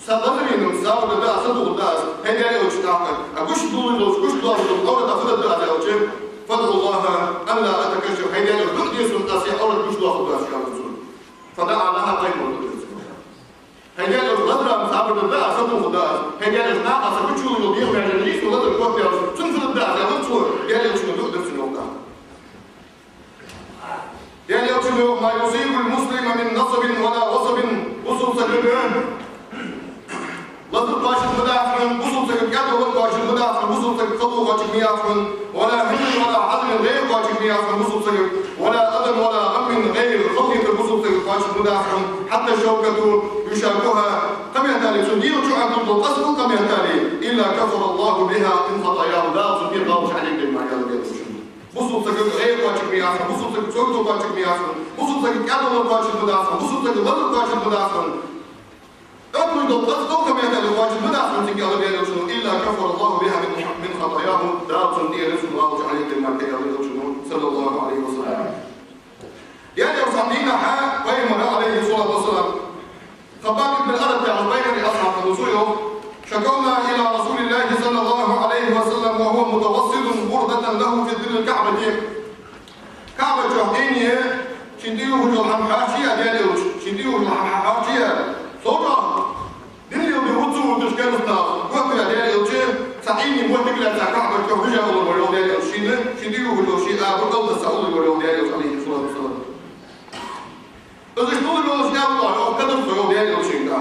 Са лазар енна, сабар дергда аз, сатохаргда аз, хӀай Даьла Элча, тӀаккха. А гуш долаш, гуш долаш долча Ӏоврат фу дергда аз, аьлча, فادع الله ألا أتكشف, хӀай Даьла Элча, дуӀа де сона, аз са Ӏоврат гуш доахаргдоацаш, аьлар цо. فدعا لها, пайхамара дуӀа дир цунна. ХӀай Даьла Элча, лазара сабар дергда аз, сатохаргда аз. ХӀай Даьла Элча, наха са гучайоалаш йола дегӀа маьженаш, са лазар котдаьлча, цунна фу дергда аз, аьлар цо, Даьла Элчано дуӀа дир цунна, йоах. Даьла Элчано йоах: ما يصيب المسلم من نصب ولا وصب, бусалба сага лазар кхоачаш ма дац хьона, бусалба сага кӀаьдалар кхоачаш ма дац хьона, бусалба сага хало кхоачаш ма яц хьона, ولا هم ولا حزن, гӀайгӀа кхоачаш ма яц хьона бусалба сага, ولا أذى ولا غم, гӀайгӀа, халахетар бусалба сага кхоачаш ма дац хьона, حتى الشوكة يشاكها, кхаметтел цун дегӀа чу Ӏодуллаш дола къаста кхаметтел, إلا كفر الله بها من خطاياه, Дала цун дегӀа гӀалгӀай хьалхагӀа ма яьлар, аьлар цо. Бусалба сага гӀайгӀа кхоачаш ма яц хьона, бусалба сага цӀогтал кхоачаш ма яц хьона, бусалба сага кӀаьдалар кхоачаш ма дац хьона, бусалба сага лазар кхоачаш ма дац хьона. Ӏодуллаш дола къаста кхаметтел кхоачаш ма дац хьона цунга, аьлар Даьла Элчано, إلا كفر الله بها من, من خطاياه, Дала цун дегӀа гӀалгӀай хьалхагӀа ма яьлар, аьлар Элчано, صلى الله عليه وسلم. Даьла Элча цхьан дийнахьа пайхамара, عليه الصلاة والسلام, Хаббаб ибн Арат яхаш пайхамара асхьаб хиннав, цо йоах: شكونا إلى رسول الله صلى الله عليه وسلم وهو متوسد بردة له في ظل الكعبة. КаӀба чу Ӏийне, шийна тӀаювхаш йола хӀама хьоарчаяь, Даьла Элча, шийна тӀаювхаш йола хӀама хьоарчаяь, сов чӀоагӀа дин леладе вуццу вуташ кераста наха готваь, Даьла Элча, цхьа Ӏийне моттиг лаьца КаӀба чу вижа уллаш вар, йоах, Даьла Элча, шийна, шийна тӀаювхаш йола ший аба кӀалтӀа са уллаш вар, йоах, Даьла Элча, عليه الصلاة والسلام. Из иштта хулаш волаш, аьлар цо, йоах, кадар со, йоах, Даьла Элчанга.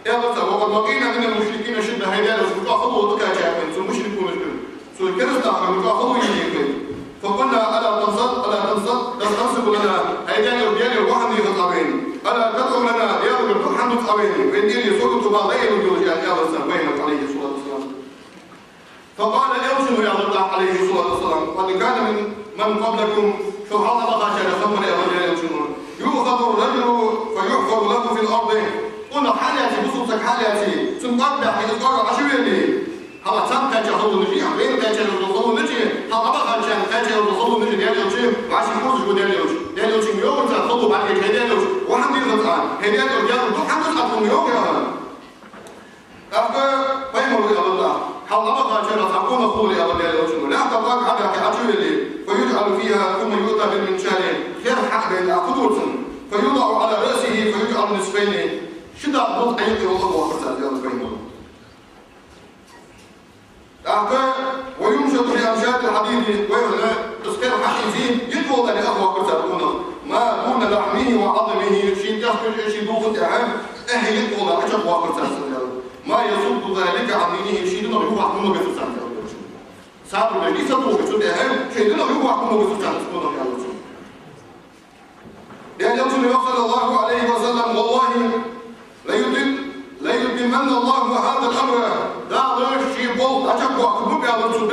Аьлар цо: وقد لقينا من المشركين شدة, хӀай Даьла Элча, вай чӀоагӀа хало тӀакхаьчад вайна цу мушрикунашкара, цу кераста нахагара чӀоагӀа хало еннай вайна. فقلنا: ألا تنصت، ألا تنصت، تستنصت لنا, хӀай Даьла Элча, Даьлагара ваӀаз де хьа Ӏа вайна. ألا تدعو لنا, Даьлагара дуӀа хьа де хьа Ӏа вайна, вайна тӀера сагото бала дӀаайдергдолаш, аьнна, аьлар цо пайхамарга, عليه الصلاة والسلام. فقال, Элчано аьлар тӀаккха, عليه الصلاة والسلام: قد كان من، من قبلكم, шул хьалха дӀабахачарех хиннабар, аьлар Даьла Элчано: يؤخذ الرجل فيحفر له في الأرض. Къонах хьалаьце, бусалба саг хьалаьце, цун кӀоарга баьккхе, из кӀоаргагӀа Ӏочуйоале. Хьалха царна кхаьча халонаш я, вайна кхаьча йола халонаш я, хьалха дӀабахачарна кхаьча йола халонаш я, Даьла Элча, вӀаший курзаш ва Даьла Элча. Даьла Элчанга йоах цар хало бӀаргагуш: хӀай Даьла Элча, ваӀаз де хьа Ӏа, хӀай Даьла Элча, Даьлагара дуӀа хьа де хьа Ӏа, йоах, яхаш. ТӀаккха пайхамара аьлар тӀаккха: хьалха дӀабахачарех цхьа къонах хулар, аьлар Даьла Элчано. Лаьтта кӀоарга Ӏобаьккхе, Ӏочуйоале, فيجعل فيها ثم يؤتى بالمنشار. Хер хьа а баьнна, Ӏокхадор цунна. فيوضع على رأسه فيجعل نصفين. Ши дакъа болх Ӏоюкъе, йоах, воаккхар цар, аьлар пайхамара. ТӀаккха: ويمشط بأمشاط الحديد, вай хьона из хер хьаийце, йиткъола тӀа а воаккхар цар къонах. ما دون لحمه وعظمه, ший тӀехкаш а, ший дулха тӀехьа а эхь йиткъола тӀа Ӏочу а воаккхар цар цунна, аьлар. ما يصد ذلك عن دينه, ший динах юхаваккха ма везар царна, аьлар Элчано. Сабар беш, дийца тухаш цу тӀехьа, шоай динах юхаваккха ма везар царна из къонах, аьлар Элчано. Даьла Элчано йоах, صلى الله عليه وسلم: والله ليتم، ليتمن الله هذا الأمر. Дала ший болх дӀачакхбоаккхаргба, аьлар цо,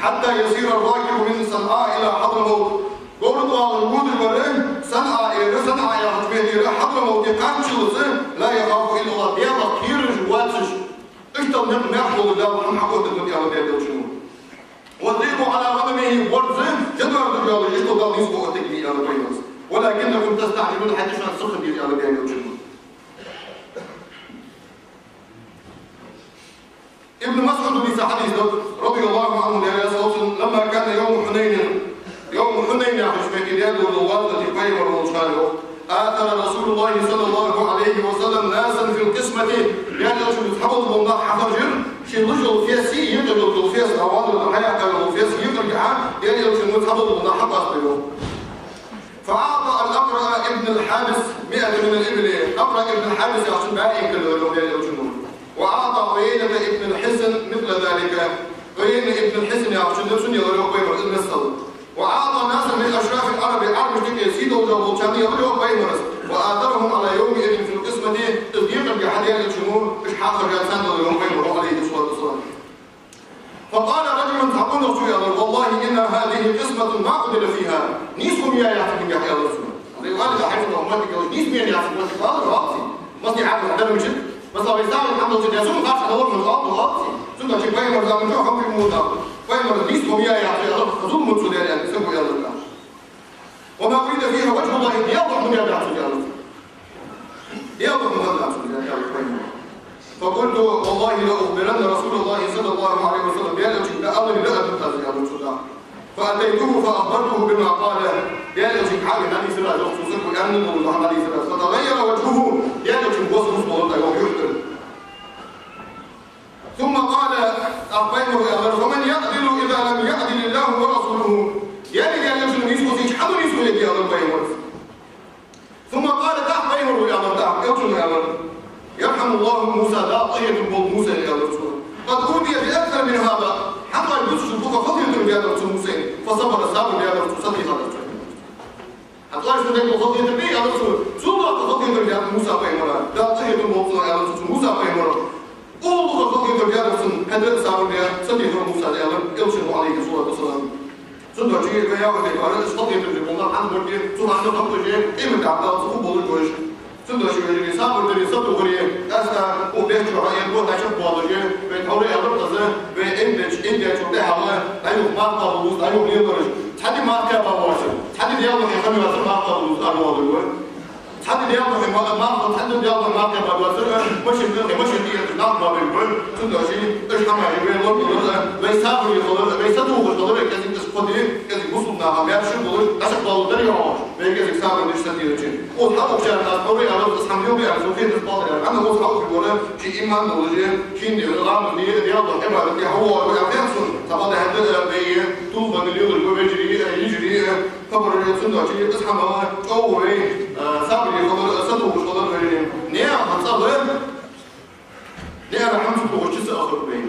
حتى يسير الراكب من صنعاء إلى حضرموت. Говра тӀа вагӀаш водар вар СанӀа яр, СанӀа яхача мехкара Хьадрамовте кхаччалца, لا يخاف إلا الله, Даьлах кхераш воацаш. Иштта никъ мегаш волаш Дала хьона хьаоттадаьд, аьлар Даьла Элчано. والذئب على غنمه, борз жинар духьа йоаллаш, иштта Дала нийсхо оттадаьд, аьлар пайхамара. ولكنكم تستعجلون, хӀаьта шоана сиха деза, аьлар Даьла Элчано. Ибн МасӀуда дийца хьадис да, رضي الله عنه, Даьла раьза хилва цунна: لما كان يوم حنين, йовм Хьунайн яхача мехка даьр дола гӀазоте пайхамар волча хана, آثر رسول الله صلى الله عليه وسلم ناسا في القسمة, Даьла Элчано цхьабола нах хьахержар, ший луш йола фес, екъа йола фес, дӀаваьлла хьаяьккха йола фес екъаргахьа, Даьла Элчано цхьабола нах хьакъоастабир. فأعطى الأقرع بن حابس مائة من الإبل, Акъраъ ибн Хьабис яхачунна бӀаь икал луш йола Даьла Элчано. وأعطى عيينة بن محصن مثل ذلك, Ӏуйайна ибн Хьисн яхачунна цунна елар йоах пайхамара из миссел. وأعطى ناسا من أشراف العرب, Ӏарбашта юкъе сий долаш болчарна елар йоах пайхамара. وآثرهم على يومئذ في القسمة, из екъаргахьа Даьла Элчано уж хьахержачарна царна елар йоах пайхамара, عليه الصلاة والسلام. فقال رجل, цхьа къонах цо аьлар: والله إن هذه قسمة ما عدل فيها. Нийсхо ма яь яц цига, аьлар цо. Вай валида хьайфа да моттиг йолаш, нийсхо ма яь яц моттиг, аьлар, валци. Масни хьакъ хьадар мичад? Масала, вай сагӀа хьамдалча дезун харц хьадалар муж, аьлар, валци. Цудухьа пайхамара заман чу хӀама хӀама да. Пайхамара нийсхо ма яь яц, аьлар, зулам ма ца даьд, аьлар, саго аьлар. وما أريد فيها وجه الله, Даьла духьа ма даьд цо, аьлар. Даьла духьа ма даьд цо, аьлар пайхамара. فقلت والله لأخبرن رسول الله صلى الله عليه وسلم, Даьла Элчанга дӀааларе дӀаала аз, аьлар цо тӀаккха. فأتيته فأخبرته بما قال, Даьла Элчанга хьавена хьадийцар аз, йоах цо, саго аьнна дола хьадийцар аз. فتغير وجهه, Даьла Элчан гӀоз рузкъа волар тӀаккха, йоах, юхатара. ثم قال, тӀаккха пайхамара аьлар: فمن يعدل إذا لم يعدل الله ورسوله. Даьлеи Даьла Элчанеи нийсхо ца йича, хьан нийсхо я, аьлар пайхамара. ثم قال, тӀаккха пайхамара аьлар, тӀаккха Элчано аьлар: يرحم الله موسى, Дала къахетам болба Мусайна, аьлар цо. قد أوذي بأكثر من هذا, хӀанз дувцаш дола дукха халахетар даьдар цо Мусайна. فصبر, сабар даьдар цо, сатийхадар цо. ХӀанз дувцаш дола халахетар бе, аьлар цо, цул дукха халахетар даьд Муса пайхамара. Дала къахетам болба цунна, аьлар цо, цу Муса пайхамара. Цул дукха халахетар даьдар цунна, хӀаьта сабар даь, сатийхар Муса, аьлар Элчано, عليه الصلاة والسلام. Цудухьа вай яхар тайпара, из халахетар де болаш хӀанз барт, цу хана хӀама тӀа уже, къемат дӀа Дала цу хӀу болаш веш. Цудухьа, вежарий, сабар дари, сатохари, къаьстта укх бетта чухь ер го дӀачакхбоалаш, вай тхьовра аьлар аз, вай Ӏийд деча, Ӏийд дечул тӀехьагӀа дӀаювха марха кхаба луз, дӀаювха лелараш. Цхьа ди марха кхаьба воацар, цхьа ди Даьла духьа хӀама йоацар марха кхаба луз, ара воаллар вай. Цхьа ди Даьла духьа ма-, марха, цхьа ди Даьла духьа марха кхаьба воацар, машин тӀа, машин тӀа етташ нах бабир вай. Цудухьа уж хӀамаш вай лорадалар, вай сабаре хилар, вай сатохаш хилар, кӀезига из кхо ди, кӀезига бусалба наха маьрша болаш, дӀасакхоалларгдар йоах. Вай кӀезига сабар деш сатийрача. Укх хьалхарчарна аз тхьовра аьлар, аз хӀама леладе аьнна, цу хетарца бакъдар, хӀана укх хьалхарча вара, ший иман долаш, ший ламаз де, Даьла духьа Ӏибадат де хьавоагӀар вай, аьнна, цун, цхьабакъда хӀаьта, вай, тулгӀанна лелаш ва, вежарий, йижарий, хабар, цудухьа из хӀама чӀоагӀа вай, а, сабаре хилар, сатохаш хилар вай. Наьха цӀагӀа наьра хӀама ца тохаш чу ца ахар вай.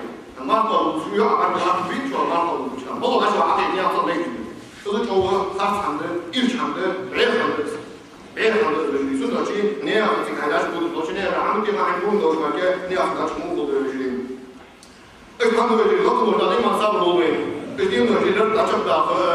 Марха кхаба луз, йоӀ, марха кхаба витчо, марха кхаба луз. Мала лаша ваӀа хье наьха цӀагӀа лайна. Из чӀоагӀа харц хӀама да, ирча хӀама да, бӀеха хӀама да. БӀеха хӀама да из. Цудухьа наьха цига хьайраш будаш долча наьра хӀама тӀа ма хьайна гун долаш ваьлча, наьха дача мугӀа да вежарий. Иштта хӀама вежарий, лакхалуш Дала иман, сабар лолда вайна. Иштта иман вежарий, дӀачакхдаккха,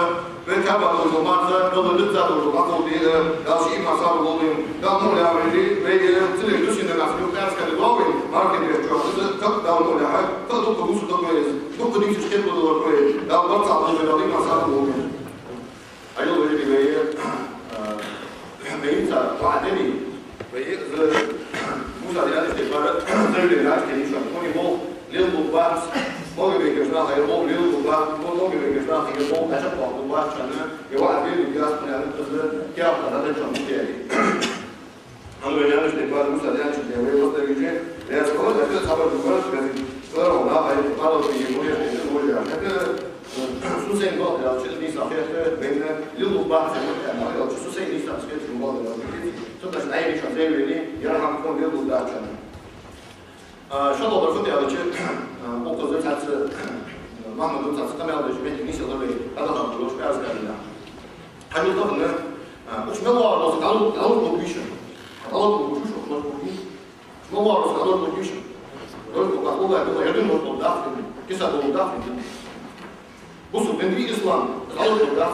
вай кхаьба долаш дола марха, Дала лизза долаш дола бакъо де, Дала ший иман, сабар лолда вайна. Дала мукъ лойя вежарий, вай, ца леш дусиннараш юха пӀаьраска доагӀа вайна, мархий бетта чухь, из кхаъ Дала мукъ лойя, кхаъ дукха дусаргда вайна из, дукха дийцача хетаргдолаш вай, Дала барт цхьа болба, Дала иман, сабар лолда вайна. Хьажал, вежарий, вай, а, вай цхьа ваӀад дели, вай из Муса аьннача тайпара заявлени дӀачуденна, шоана тхона болх леладергбац, могабергбац наха, ер болх леладергбац, тхона могабергбац наха, ер болх дӀачакхбоаккхаргбац, шоана ер ваӀад леладергдац, тхона аьнна, из каьхат дӀаденна шоана мугӀ яьле. ХӀана вай аьннача тайпара, Муса аьннача тайпара, вай вастагиже, вай ас хала, хӀаьта цхьабараш дувцар, кӀезига, цхьабараш нах, хӀаьта къарал тӀа е мугӀ яьле, мугӀ яьле, хӀаьта, сусайна бакъдар аьлча, из нийса хет, вайна леладергбац аьнна, аьлча, сусайна нийса хет, шун бакъдар аьлча. Цудухьа дӀаенна шоана заявлени, ер хӀама тхона леладергдац шоана. А, шоллагӀдар фуд аьлча, а, укхаза цхьацца, Мухьаммада цхьацца къамаьл деш, мехка нийсъенна вай, хьадахар долаш, пӀаьраска дийнахьа. Хьажал тахан, а, уж мел вагӀар доацар дӀалургда, дӀалургда вайна. ДӀалургда вайна, уж мел вагӀар доацар дӀалургда вайна. Уж мел вагӀар доацар дӀалургда вайна. Доржа кхаба лаьтта, лаьтта, доржа кхаба даха. Киса долу даха. Бусалба дин, ислам, из алапа дац.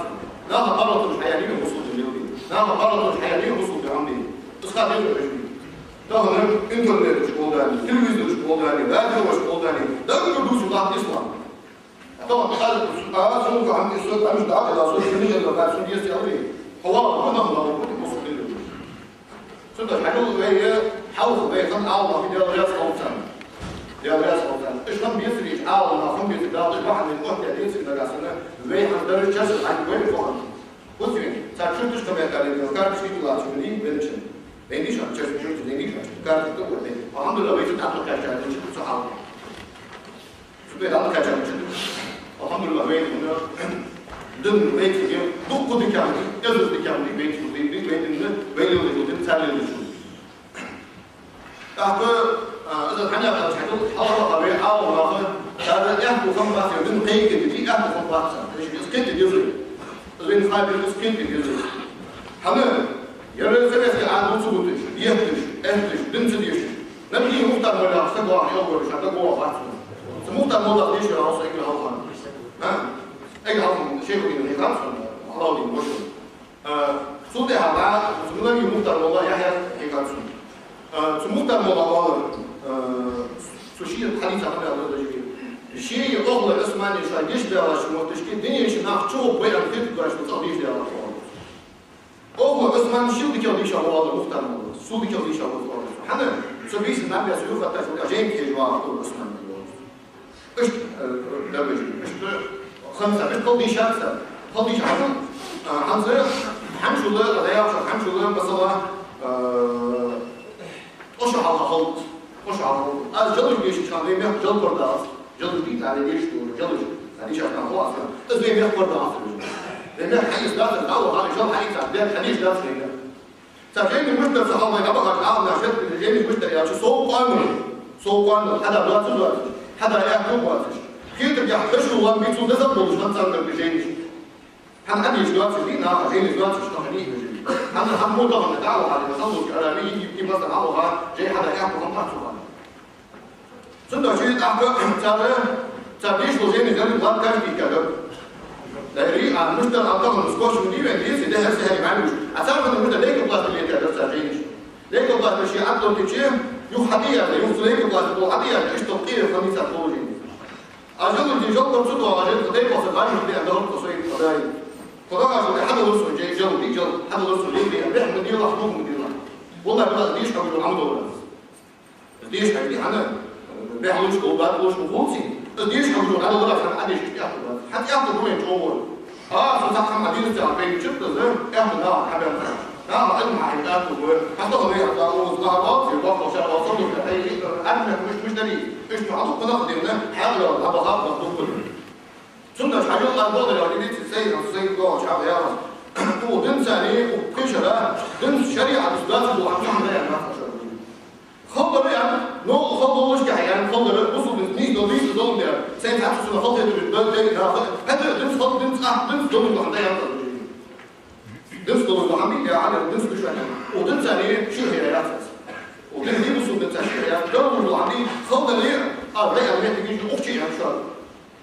Наха паргӀато хьаяьннай бусалба дин леладе. Наха паргӀато хьаяьннай бусалба дин Ӏомаде. Из ха деза хьожа. Тахан интернеташ кхолладаьннай, телевизораш кхолладаьннай, радиош кхолладаьннай, даггара дувцаш латт ислам. Тахан аз, аз цунга хӀама, из сога хӀамаш дӀакхелла, со шуга хӀама дергда, сога деза аьле. Хьо вала, хьо нах вала, бусалба дин леладе. Цудухьа хьажал вай, хьалха вай хинна Ӏаламнах, Даьла раьза хилва царна. Даьла раьза хилва царна. Уж хинна бецараш, Ӏаламнах хинна бецараш, Дала уж бахьан дийна къахетам бецараш нагахь санна, вай хьан даржа чарсал хьан вай фохам. ХӀанз вай, цар чурташ кхаьбар аьле, карточка тӀа латташ вай, венчан. Вай дийша, чарсал чурташ, вай дийша, карточка тӀа вай. Алхьамдулиллахь, вай цу тӀа кхаьчача, венчан, цу хьалха. Цу тӀа Дала кхаьчача. Алхьамдулиллахь, вай дин, дин вай цига, дукха дикагӀа, эзар дикагӀа вай цига, вай дин, вай леладеча дин, цар леладеча. ТӀаккха, а, из хьанах хьажал, хьалха вай Ӏаламнаха, цар аьттув хиннабац, дин кхайкаде, аьттув хиннабац цар. Из кхайкаде деза. Из вайна хабар, из кхайкаде деза. ХӀана, ер советски Ӏаьдал ца буташ, етташ, аьтташ, дин ца дешаш. Набий Мухтар-моллах саг ваха, йоах, ша даг ваха вац. Цу Мухтар-моллах дешар хьо са эггара хьалха. А? Эггара хьалха шайх вина хьехар сона, Алавдин воша. А, цул тӀехьагӀа цу Набий Мухтар-молла Яхьъяс хьехар сона. А, цу Мухтар-молла оалар, а, цу ший хьадиса хьадаьлла даже. Ший охла Ӏусмане ша гешт баьлача моттиге, дунен чу нах чугӀоргба аьнна хетаргдоацаш цӀагӀа дийша даьлар оалар. Охла Ӏусман шийла дикагӀа дийша ва оалар Мухтар-молла. Шийла дикагӀа дийша ва оалар. ХӀана? Цу бийсан наб яс юхатта шуга жайна хьежа вагӀа Ӏусман оалар. Иштта, э, дарбажи, иштта ханца, иштта хала дийшад цар. Хала дийша хьажал, а, хӀанз, хӀанз шула, дӀаяхача, хӀанз шула, масала, э, ткъо шу хьалха хилда, ткъо шу хьалха хилда. Аз жалаш дешача хана вай мехка жал кор дац. Жалаш дийта, аьле дешаш ду, жалаш. Хьадийшача хана хьо аз. Из вай мехка кор дац. Вай мехка хьаийца дац, дӀаваха, жал хьаийца, дер хьадеш дац вай мехка. Цар жайнаш мишта дар, цу хьалха вай дӀабахача Ӏаламнаха шеко, жайнаш мишта дар аьлча, сов къоанал, сов къоанал, хьада доацаш доацаш, хьада аьттув боацаш. Хетаргахьа, дошув лам бицун деза болаш, хӀанз царна дар жайнаш. ХӀана, хӀанз деш доацаш дий наха, жайнаш доацаш, хӀана хӀана деш доацаш. ХӀана, хӀана мо тахан дӀаваха, масала, Сауди Аравии, Египте, масала, хьалха, жай хьада аьттув хиннабац цу хана. Цудухьа ший тӀаккха цар, цар дийшача жайнаш дар лан каш дийхкадар. Дайри, а, мишта дар, а, тахан скотч ма дий вай, деций, дехьа-сехьа вай муш. А цар хӀана мишта лейкопластырь летадар цар жайнаш. Лейкопластырь ший Ӏаддотичи, юха хьадийяр, юха цу лейкопластырь бола Ӏадийяр, иштта къе ханийца положени. А жалаш де жал кор ца доагӀаш, дай кхоса гӀажух бе, а далар кхосой, а дай. Кхо дагӀаш бе, хьадалар со, жай, жал, ди, жал, хьадалар со, лей бе, бехк ма делахь, духь ма делахь. Валлахь, валлахь, дийша хьабур, Ӏамадовра. Из деш хьажал, хӀана, бехлуш хул, бакълуш хул, хулций. Из деш хьажал, хьадалар, хӀана, Ӏадеш, иштта аьттув бац. ХӀанз аьттув бу вайна чӀоагӀа. А, со цхьаккха хӀама дийна ца хьабайча, из аьттув наха хьабаьнна. Наха Ӏилма хьахьийна аьттув бу. ХьастагӀа вай хьалха укхаза къахьа бац, вай боккхагӀчар, вай сагӀа духьа хьайли, Ӏадмах муш, муш дарий. Иштта хьалха кхунах дина, хьагӀ яла, хьабаха, бакъ дукха. Цудухьа хьажал, Аллахь бакъдар ял дийци, сай, сай гӀо чӀоагӀа яхаш. Укх динца, укх пхешара, динца, шариӀатаца доацаш дола хӀама цхьа хӀама да аьнна дац шоана. Хала дар аьнна, но хала долаш кхы хьаяьнна, хала дар, бусалба динца нийса дола, нийса дола дар. Сайна цхьацца цунах хала хетар да, да, да, хӀаьта динца хала, динца ахь, динца дола хӀама да аьнна дац. Динца дола хӀама, я Ӏалим, динца гуш аьнна. Укх динца ши хӀама яц. Укх динца, бусалба динца ши хӀама яц. Дола хӀама, хала дар, а, да аьнна меттиг укх чу аьнна шоана.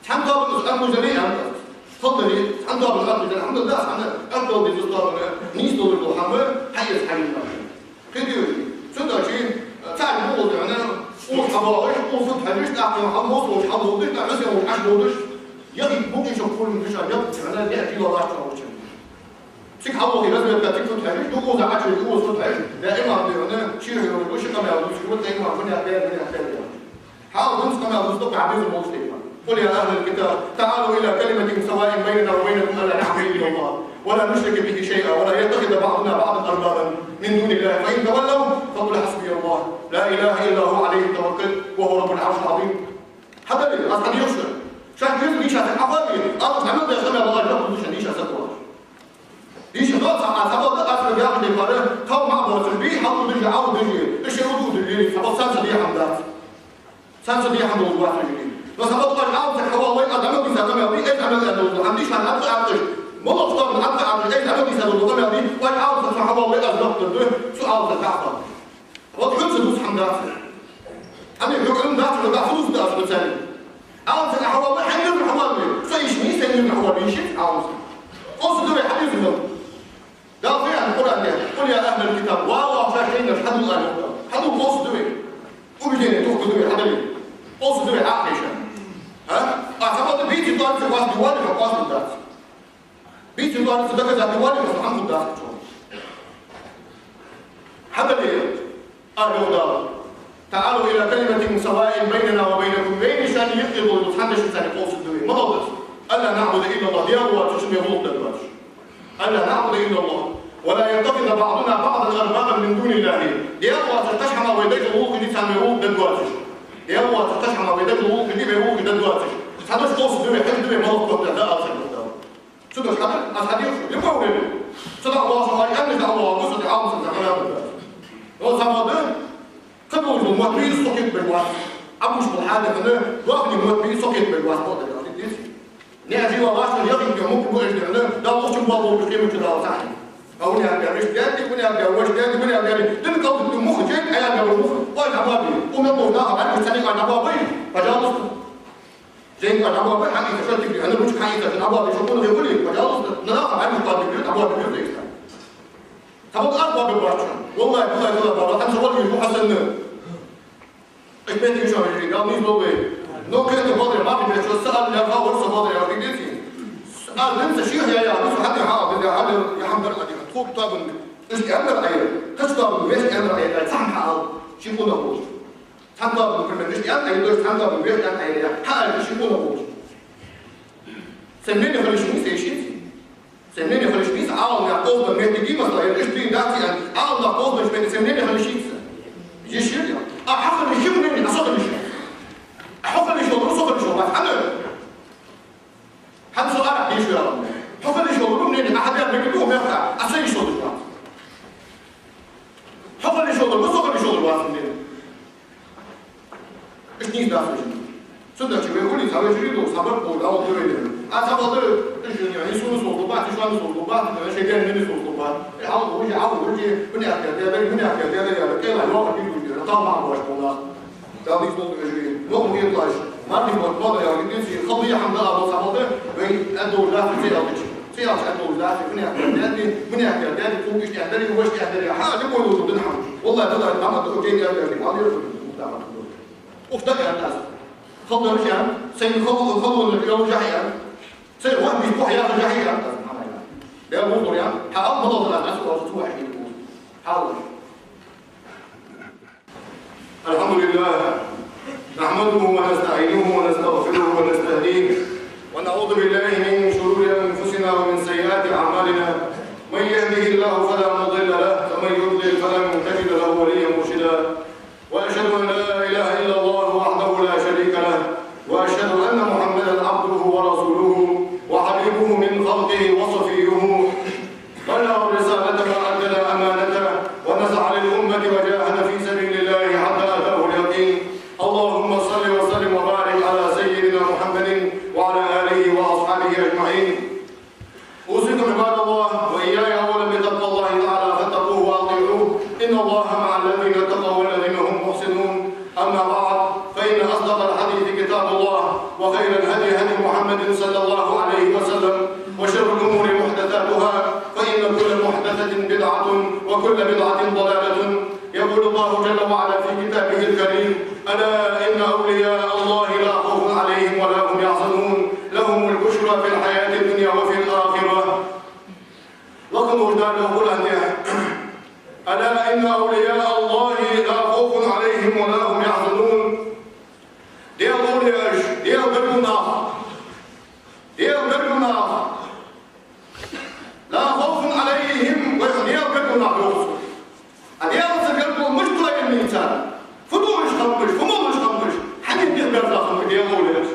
Цхьан тоабан из атта луш дале а, хала дале, цхьан тоабан из атта луш дале, хӀама да, цхьан атта луш дале, нийса долаш дола хӀама, хьаэца хьаьнга. Кхетий вай? Цудухьа, цхьа букъал тӀехьа, укхаза хьабоагӀаш, укхаза фу хьажаш, тӀаккха хьалмос волча хьалбодаш, тӀаккха хӀусен волча Ӏочубодаш, яхийта букъ ишта пурам кхаьча, яхийта хьана, яхийта лалаш чу волча. Цига хьалвохе разведка, цига фу хьажаш, укхаза Ӏочуйола, укхаза фу хьажаш, да имам дехьана, ши хӀуьйру, ши къамаьл дувцаш, вай имам фу яхар, фу яхар. Хьал динца къамаьл дувцаш, дукха хьабезам болаш тайпа. قل يا أهل الكتاب تعالوا إلى كلمة سواء بيننا وبينكم ألا نعبد إلا الله ولا نشرك به شيئا ولا يتخذ بعضنا بعضا أربابا من دون الله فإن تولوا فقل حسبي الله لا إله إلا هو عليه توكلت وهو رب العرش العظيم. Хьадале, аз хьадийхар шоана. Шоаш деза дийша ца хьахьа ве, аз хьамел деш къамаьл багӀаш, дукха дийша ца хьахьа. Дийша доацаш, а, цхьабакъда аз хьога яхар декхар, тхов ма боацаш бий, хьал удаш, Ӏа удаш, иштта удаш, лели, цхьабакъда царца дехьа дац. Царца дехьа долаш вац уж. Но цхьабакъда Ӏа цхьа хьавоалаве, аз Ӏамал дийца къамаьл дий, аз Ӏамал дийца дола хӀама дий, шоана Ӏа Ӏа Ӏа, моллагӀа чу дола Ӏа Ӏа, аз Ӏамал дийца дола къамаьл дий, вай Ӏа цхьа хьавоалаве, аз дохтар ду, цу Ӏа цхьа хьаха. Вот хьона ца дувца хӀама дац. Ами, хьога хӀама дац, хьога дац, дувца дац, дувца. Ӏа цхьа хьавоалаве, хьанга хьавоалаве, со ишта нийса Къовсаргда вай, хьадувца хьона. Дала фу аьннад Къуръан тӀа: «قل يا أهل الكتاب», ва, ва, шоаш дийна, хьадувла, аьннад Дала. Хьадувла, къовсаргда вай. Убеждени тохкаргда вай, хьадувла. Къовсаргда вай, хьакхеша. А? А цхьабакъда бийци тӀоарца вас дувлалехь, хьо къоастаргдац. Бийци тӀоарца доказать дувлалехь, хьо хӀама хургдац хьона. Хьадувла, аьннад Дала. «تعالوا إلى كلمة سواء بيننا وبينكم», вайна шоана юкъе дола цхьан дешаца къовсаргда вай. Ма лалда аз. «ألا نعبد إلا الله», Даьла воацача вай гӀулакх дергдоацаш. «ألا نعبد إلا الله ولا يتخذ بعضنا بعضا أربابا من دون الله». Даьла воацача кхыча хӀамах вай дагахьа гӀулакх хилийта царна вай гӀулакх дергдоацаш. Даьла воацача кхыча хӀамах вай дагахьа гӀулакх хилийта вай гӀулакх дергдоацаш. Цхьа дош къовсаргда вай, хьажаргда вай, ма лалда котта да алцаргда. Цу дош хьадувла, аз хьадувлаш, любой время. Цу дагахьа воаллаш хьо аьнна, дӀа воаллаш, Ӏалам санна хьадувла. Но цхьабакъда, кхы долаш дола мотт бийса со кхетабергвац. Ӏабуш бола хьадувла, дохни мотт бийса со кхетабергвац, боху дагахьа, деций? Не, жи ва лаш, яхин, я мукъа бу эш дерна, Дала лучун бал болуш къемат чу Дала сахьи. А уни а бяриш дяди, уни а бяриш дяди, уни а бяриш. Дин калдук муха чей, а я бяриш муха. Ой, хьабаби, у мел боху наха бяриш, цани ой, хьабаби, пожалуйста. Жейн кӀа дӀабоабе, хьаийца, шо тикри, хьона ручка хьаийца, шо дӀабоабе, шо кӀуна ве хулий, пожалуйста, нана хьа хьаьркуш кӀа тикри, дӀабоабе, веза иштта. Цхьабакъда аз боабе бац шоана. Валлахьи, биллахьи, таллахьи, баба, хьан са валли, ву хьасанна. Иш бетта шоана, жи, Дала нийса долда вай. Но кхетам баьле, мафи бе, шо са аьлла, яха вар са баьле, яха деций. Аз дин са ших я, я, дин са хьади хьа, дин я, хьади, я хьамдар хьади, тхо тобан, иш аьннар Ӏайра, кхача тобан, веш аьннар Ӏайра, цхьан хьа ал, ши къонах волаш. Цхьан тоабан, например, иштта аьнна, ай дойш, цхьан тоабан веш аьнна, ай я. Хьа аьлча, ши къонах волча. Сай мнени хилаш нийса, ай шийца. Сай мнени хилаш нийса, Ӏаламнаха къовсам метте дий, масала, е иштта дий, дац, е Ӏаламнаха къовсам метте, сай мнени хилаш шийца. Е шийца. А хьа хилаш ший мнени, а со хилаш ший. А хьо хилаш йолаш, со хилаш йолаш, хьа хилаш. Хьан со арахьа дийша ваьлла. Хьо хила йиш йолаш ва мнени, ахьа бер мегаш ду мехка, а са йиш йолаш вац. Хьо хила йиш йолаш ва, со хила йиш йолаш вац мнени. Иштта нийса дац вай жи. Цудухьа вай хулий, цхьа вай жи ду, сабар бу, дӀа вай дурай. А сабар ду, иш жи, я, и сона со луба, и шоана со луба, и шегар мени со луба. И хьал хужи, хьал хужи, муни ахкар дера, муни ахкар дера, я, кӀела, йоах, и хужи, тал ма бош бола. Дала нийса долда вай жи. Мохк ма хеталаш. Мархий мотт ма да, я, гидинси, халли хьамда, Аллах сабалда, вай, а, долаш дац, ци ялдич. Ци ялдич, а, долаш дац, муни ахкар дера, муни ахкар дера, кулгиш ахкар дера, ваш ахкар дера. Хьа, не бойла, дин хьам. Валлахьи, таллахьи, хьамда, окей, я, я, я, валлахьи, мухтама. Ухта я, дас. Халдар я, сай хал-, халуна, я, жахья. Сай вахби, пух, я, жахья, дас, хьамайна. Я, мухтар, я. Хьа, ал, балал, дас, дас, вахби, пух, я, хьа. الحمد لله، نحمده ونستعينه ونستغفره ونستهديه، ونعوذ بالله من شرور أنفسنا ومن سيئات أعمالنا. من يهده الله فلا مضل له، ومن يضلل فلن تجد له وليا مرشدا. وأشهد أن لا إله إلا الله وحده لا شريك له، وأشهد أن محمدا عبده ورسوله، وحبيبه من خلقه وصفيه، بلغ الرسالة وأدى الأمانة ونصح للأمة وجاهد في سبيل الله حتى أتاه اليقين. اللهم صل وسلم وبارك على سيدنا محمد وعلى آله وأصحابه أجمعين. أوصيكم عباد الله وإياي أولا بتقوى الله تعالى فاتقوه وأطيعوه. إن الله مع الذين اتقوا والذين هم محسنون. أما بعد، فإن أصدق الحديث كتاب الله، وخير الهدي هدي محمد صلى الله عليه وسلم، وشر الأمور محدثاتها، فإن كل محدثة بدعة، وكل بدعة ضلالة. يقول الله جل وعلا في كتابه الكريم: ألا إن أولياء الله لا خوف عليهم ولا هم يحزنون، لهم البشرى في الحياة الدنيا وفي الآخرة. لكم وجدان يقول أن ألا إن أولياء الله لا خوف عليهم ولا هم يحزنون. Даьла овлияш, Даьла гаргара нах. Даьла гаргара нах. لا خوف عليهم, вай Даьла гаргара нах йоах цо. А Даьлаца гаргара мишта тоаеннай цар? Фу дуаш хӀамаш, фу молаш хӀамаш? Хьанна дих берза хӀама Даьла овлияш?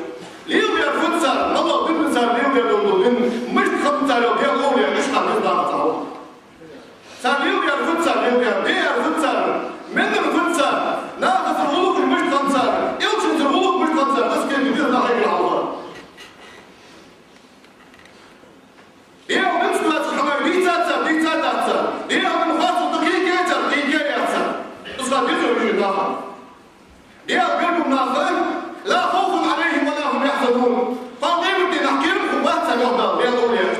Леладер фуд цар, мала дин цар леладер дола дин, мишта хӀама цар Даьла овлияш хӀама деза нахаца хьалха. Цар леладер фуд цар, леладер, дер фуд цар, менар фуд цар, нахаца гӀулакхаш мишта хӀама цар, элчанца гӀулакх мишта хӀама цар, аскер деза нахаца хьалха. Даьла динца доацаш хӀамаш дийцад цар, дийцад цар. Даьла дин харцо да кхайкаяц цар, кхайкаяц цар. Исхьа деза вижи наха. Даьла гаргара нах, لا خوف عليهم ولا هم يحزنون. Кхоана къематдийнахьа кхерам хургбац царна, йоах Дала, Даьла овлияш.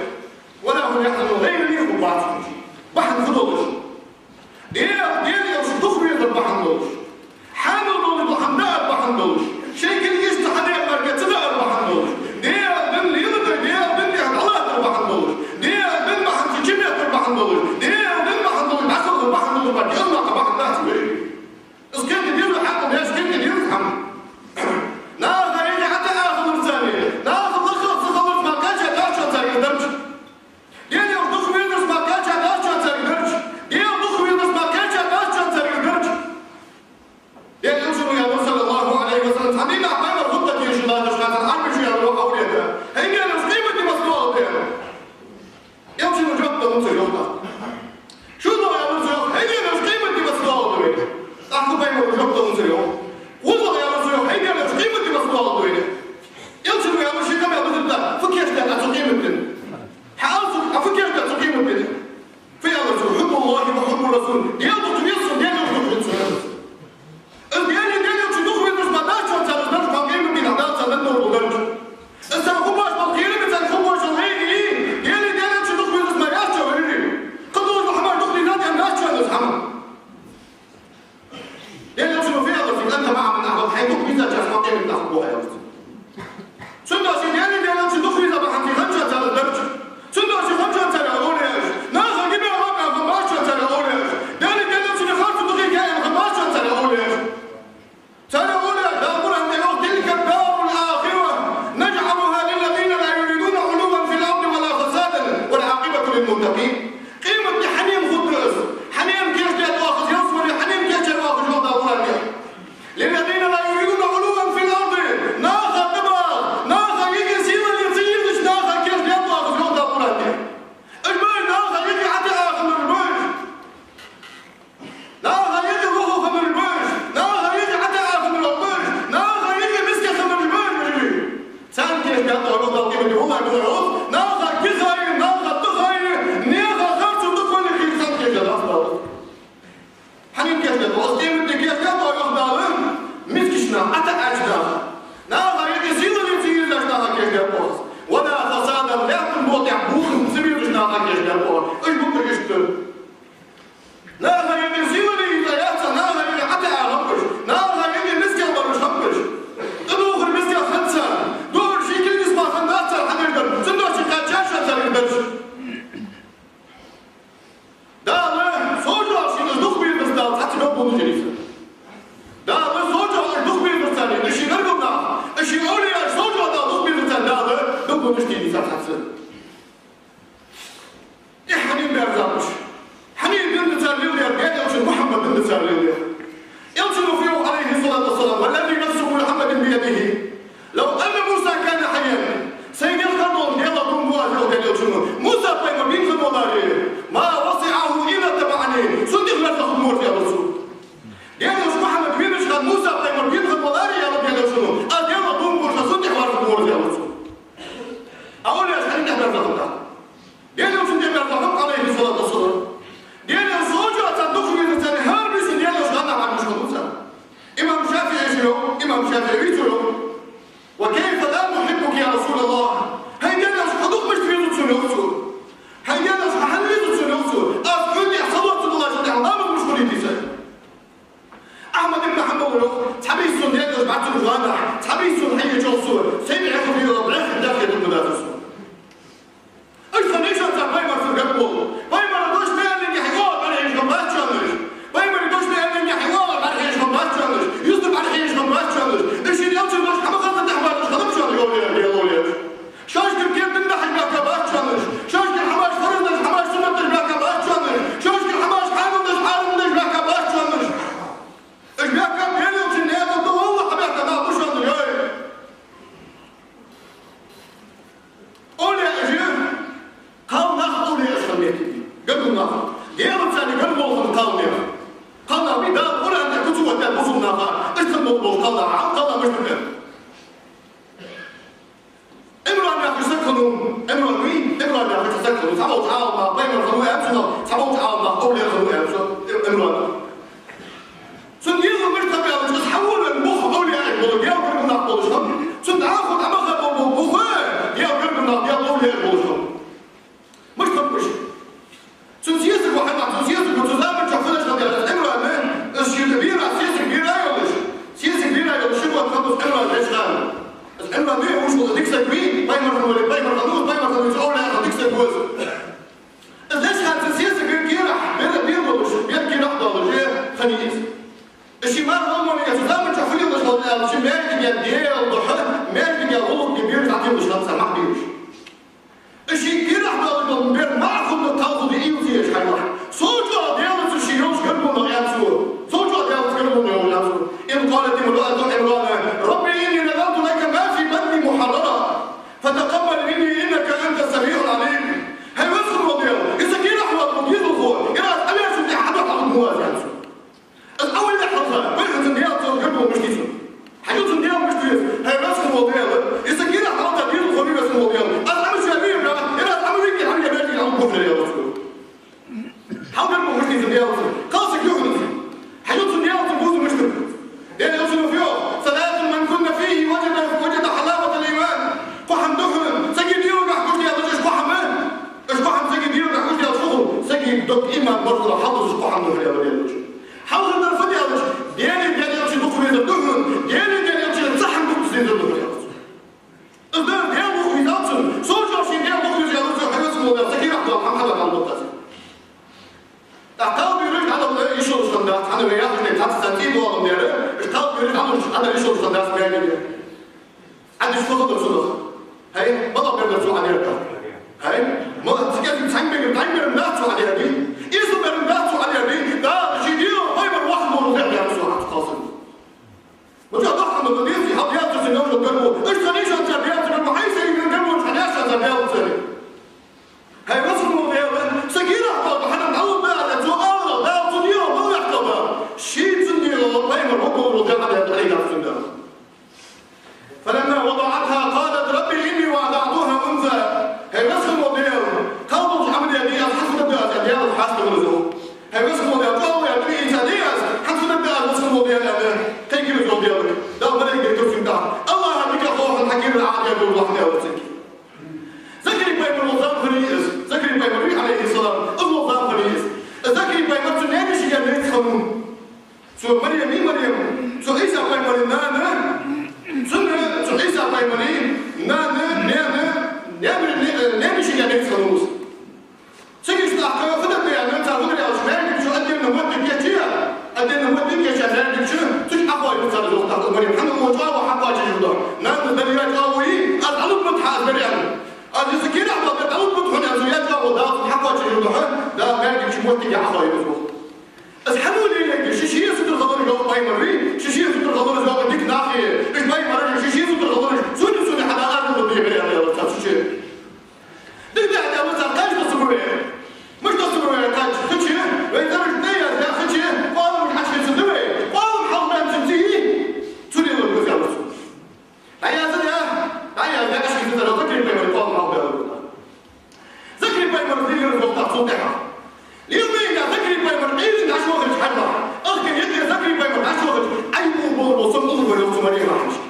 المتقين. Къематди хьанна хургда из? Хьанна кийчдаьд оаха из ялсмале, хьанна кийчдаьд оаха из, йоах Дала Къуръан тӀа. للذين لا يريدون علوا في الأرض. Наха тӀабагӀа, наха юкъе сийле ца езаш, наха кийчдаьд оаха из, йоах Дала Къуръан тӀа. Уж ба уж наха юкъе ӀотаӀа хиннараш ба уж. Наха юкъе лохе хиннараш ба уж, наха юкъе ӀотаӀа хиннараш ба уж, наха юкъе миска хиннараш ба уж. Царна кийчдаьд оаха, йоах Дала, къематди валлахӀи, валлахӀи, наха кихай, наха тӀахай, наха харцо тӀакхоачаш, царна кийчдаьд оаха, йоах Дала. Хьанна кийчдаьд оаха из? Къематди кийчдаьд оаха, йоах Дала, мискача наха, ӀотаӀача наха. Наха юкъе сийле ца езаш наха кийчдаьд оаха из. ولا فسادا, лаьттан букъ тӀа бохам ца безаш наха кийчдаьд оаха из. Уж ба уж иштта. Наха юкъе сийле еза яц, наха юкъе ӀотаӀа хиннаб уж, наха юкъе мискал бараш хиннаб уж. ТӀадувхар мискал хиннад царна, дувхар ший кулгашка хиннадац цар хьадеш дар, цудухьа кхаьчад шоана цар юкъе дараш. Дала сов чӀоагӀа шийна уж дукха безарца, Дала цхьацца белгалонаш йир царна. Дала сов чӀоагӀа уж дукха безарца, уж ший гаргара нах, уж ший овлияаш сов чӀоагӀа Дала дукха безарца, Дала белгалонаш йир царна цхьацца. Эхь, хьанна берзаб уж? Хьанна дин да цар леладер, Даьла Элчан Мухьаммада дин да цар леладер. Элчано фу йоах, عليه الصلاة والسلام: والذي نفس محمد بيده لو أن موسى كان حيا. Сай дегӀ кара долча Даьлах дув буъ аз, йоах Даьла Элчано, Муса пайхамар вийна хинна валаре, ما وسعه إلا اتبعني, сона тӀехьа верза хургвар, аьлар цо. Даьла Элча Мухьаммад венача хана Муса пайхамар вийна хинна валаре, аьлар Даьла Элчано, аз Даьлах дув буъ аз, сона тӀехьа верза хургвар, аьлар цо. А овлияаш хьанна тӀехьа верза хиннаб? Даьла Элчана тӀехьа верза хиннаб, عليه الصلاة والسلام. Даьла Элча сов чӀоагӀа царна дукха везарца, хӀара бийсан Даьла Элча гӀанахьа хьадувцаш хиннав царна. Имам ШафиӀийс йоах, имам ШафиӀийс йоах: وكيف لا نحبك يا رسول الله؟ ХӀай Даьла Элча, хьо дукха мишта везац сона, йоах цо. ХӀай Даьла Элча, хьо хӀана везац сона, йоах цо. Аз хьона тӀехьа салот ца диллача, хьона тӀехьа ламаз мишта хулийтий са? Ахьмад ибн Хьанбала йоах: цхьа бийса сона Даьла Элча бац сона гӀанахьа, цхьа бийса сона хьаеча, йоах цо, сай бӀеха хила, бӀеха даха хетаргдац сона. Иштта хиннай шоана цар пайхамарашта гаргало. Пайхамара дош ма аьннинге хьай оагӀорахьа бӀарахьежа хиннабац шоана уж. Пайхамара дош ма аьннинге хьай оагӀорахьа бӀарахьежа хиннабац шоана уж. Юстара бӀарахьежа хиннабац шоана уж. Уж шоай Элчан дош хьа ма хаззара тӀехьабаьхкаб шоана, йоах, йоах, йоах. Шоашкара керда дин дахьаш баьхкабац шоана уж. Шоашкара хӀамаш фарз деш, хӀамаш суннат деш баьхкабац шоана уж. Шоашкара хӀамаш хьарам деш, хьарам деш баьхкабац шоана уж. Уж баьхкаб Даьла Элчан наькъа тӀа, валлахӀи, баьхкаб, наха ба шоана уж, йоах. Овлияаш, кхалнах овлияаш хинна моттиг я. Гаргара нах. Даьлаца гаргало хинна кхалнах. Кхалнах бий, Дала Къуръан тӀа куц оттадаьд бусалба наха, иштта хинна болаш бола кхалнах, кхалнах мишта ба. Ӏимран яхаш саг хиннав, Ӏимран вий, Ӏимран яхаш саг хиннав. Цхьа болча Ӏаламнаха пайхамар хиннав аьннад цунах, цхьа болча Ӏаламнаха овлия хиннав аьннад цунах, Ӏимран. Цун дезал мишта хиннаб аьлча, из хьавола бусалба овлияаш болаш, Даьла гаргара нах болаш хиннав. Цун дӀахо дӀа ма хиннаб бусалба, Даьла гаргара нах, Даьла овлияаш болаш хиннав. Мишта хиннаб уж? Цун сесаг ва хьона, цун сесаг ва, цу заман чухь хиннав аьлча, из Ӏимран, из ший бера, сесаг бера йолаш, сесаг бера йолаш, ши бутт хиннаб из Ӏимран вешта хана. Из Ӏимран вий, уж вала дика саг вий, пайхамар хиннав, пайхамар хиннав, пайхамар хиннав, цу овлияех дика саг ва из. Из вешта хана цун сесаг бер кийрахь, бер, бер долаш, бер кийрахь долаш хиннай из. Из ший мар гӀалмане, цу заман чухь фу леладеш хиннад аьлча, маьждиге Даьла духьа, маьждиге гӀулакх де бераш дӀателаш хиннад цар, маӀа бераш. Из ший кийрахь долаш дола бер маӀа хургда, кхалхургда ийла ца еш хьайвахь. Сов чӀоагӀа Даьлаца ший йолча гаргало нах, аьннад цо. Сов чӀоагӀа Даьлаца гаргало нах, аьннад цо. إذ قالت امرأة عمران رب إني نذرت لك ما في بطني محررا فتقبل مني إنك أنت السميع العليم. ХӀай веза хинна вола Даьла, из са кийрахь вола дезалхо, из аз Ӏоваьча тӀехьа хьа духьа хьалхаргва аз, аьннад цо. Из Ӏоваьле хьалха, вай хӀанз Даьла цун гаргало мишта я цун. Хьайна цун Даьла мишта веза? ХӀай веза хинна вола Даьла, из са кийрахь хьалха дезалхо вий, веза хинна вола Даьла. Аз Ӏоваьча вий, из Ӏоваьле, из Ӏоваьле, Ӏоваьле, Ӏоваьле. Хьал гаргало мишта я цун Даьла цун. Кхалсаг я хьона из. Хьайна цун Даьла цун бувзам мишта ба? Даьла Элчано фу йоах: ثلاث من كن فيه وجد، وجد حلاوة الإيمان. Кхо хӀама да хьона, сага дегӀагахьа гуш дале уж кхо хӀама, уж кхо хӀама сага дегӀагахьа гуш дале, фу хул, сага дог иман барзкъа хьалдузаш кхо хӀама да хьона, аьлар Даьла Элчано. Хьалхардар фу да аьлча, Даьлеи Даьла Элчеи дукха везар да хьона, Даьлеи Даьла Элчеи цхьа хӀама дукха дезар да хьона, аьлар цо. Из дар Даьла дукха веза аьлар цо, сов чӀоагӀа шийна Даьла дукха веза аьлар цо, хьай веза хинна вола Даьла, са кийрахь дола хӀама хьадоаккхаш хьалдоаккхаш. ТӀаккха кхалбераш хьадоаккхаш йиш йолаш хиннадац, хӀана вай яхаш дай цхьацца цӀий доагӀа ма дий, уж кхалбераш хьадоаккхаш йиш йолаш хиннадац маьждиге. Ӏаддаш фу хургда цунах? ХӀай, малагӀа бер дар цо Ӏадерга? ХӀай, малагӀа, цига цхьан бегара Цу Марьяма, Марьям, цу Ӏийса пайхамара нана, цунна, цу Ӏийса пайхамара нана, наьна, наьна, наьна, наьна шийга дийца хиннав из. Цига иштта тӀаккха фу дергда аьнна, цар фу дергда аьлча, маьждига чу отдельно моттиг кийчъяь, отдельно моттиг кийчъяь маьждига чу, цу чу Ӏокхоачаргья цар из вахтах Марьям. ХӀана, цо чӀоагӀа хьакхоачаш я духьа. Нанас дар яь чӀоагӀо я, аз дӀалургба хьона аз дар аьнна. Аз из кийрахь дола дар дӀалургба хьона аьнна, цо яь чӀоагӀо Дала цунна хьакхоачаш я духьа, Дала маьждига чу моттиг яь Ӏокхоачаргья из вахт. Из хьан вале а, ши ший сутара хилараш йоах пайхамара, ши ший сутара хилараш йоах дика нах а, уж пайхамараш, ши ший сутара хилараш, сона, сона хьада аз духьа дехар аьнна, аьлар цар цу чу. Дика даьхьа даьлар цар, кхаж доссаргба вай. Мишта доссаргба вай кхаж? Хи чу, вай цӀераш тӀа яздаь хи чу, къоаламаш хьачухецаргда вай, къоалам хьалха баьнна цун цӀи, цу лелар гуз, аьлар цо. ДӀаяздаь, дӀаяздаь, ашхи цӀерах Закарий пайхамара къоалам хьалха баьлар гуз. Закарий пайхамара лелар из вахтах цул тӀехьагӀа. Лелабаь Закарий пайхамар Ӏуйранна дӀачувахача хьажалахь, ахкан йиӀиг Закарий пайхамар дӀачувахача, Ӏайбу болаш бола сом уллув вар йоах цу Марьяма хьалхашка.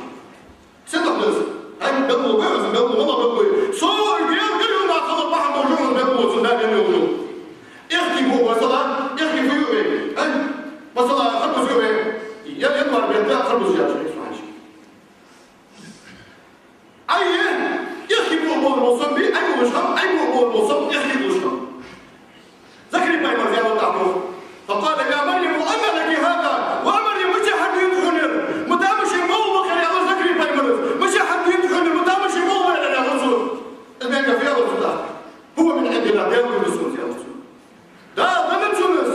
Сенах да из? Ай, белгало ба из, белгало, валлахӀи, белгало я. Со Даьла гаргара нах хилар бахьан долаш из белгало цунна Дала денна йолаш. Эхкий бу, масала, эхкий фу ю вай? Ай, масала, харбуза ю вай? Я, январь бетта харбуза яц вай, субхьаналлахӀ. Ӏай, эхкий бу болаш бола сом бий, Ӏай болаш хиннаб, Ӏайбу болаш бола сом эхкий болаш хиннаб. Закарий пайхамара зява тӀаккха. فقال: يا مريم، أنى لك هذا؟ Ва Марьям, мича хьаденад хьона ер? Ма тамашийна мовла ба ер, аьлар Закарий пайхамара. Мича хьаденад хьона ер, ма тамашийна мовла ба ер, аьлар цо. Из мегаргда, аьлар цо тӀаккха. هو من عند الله, Даьла гаргара да сона из, аьлар цо. Дала деннад сона из.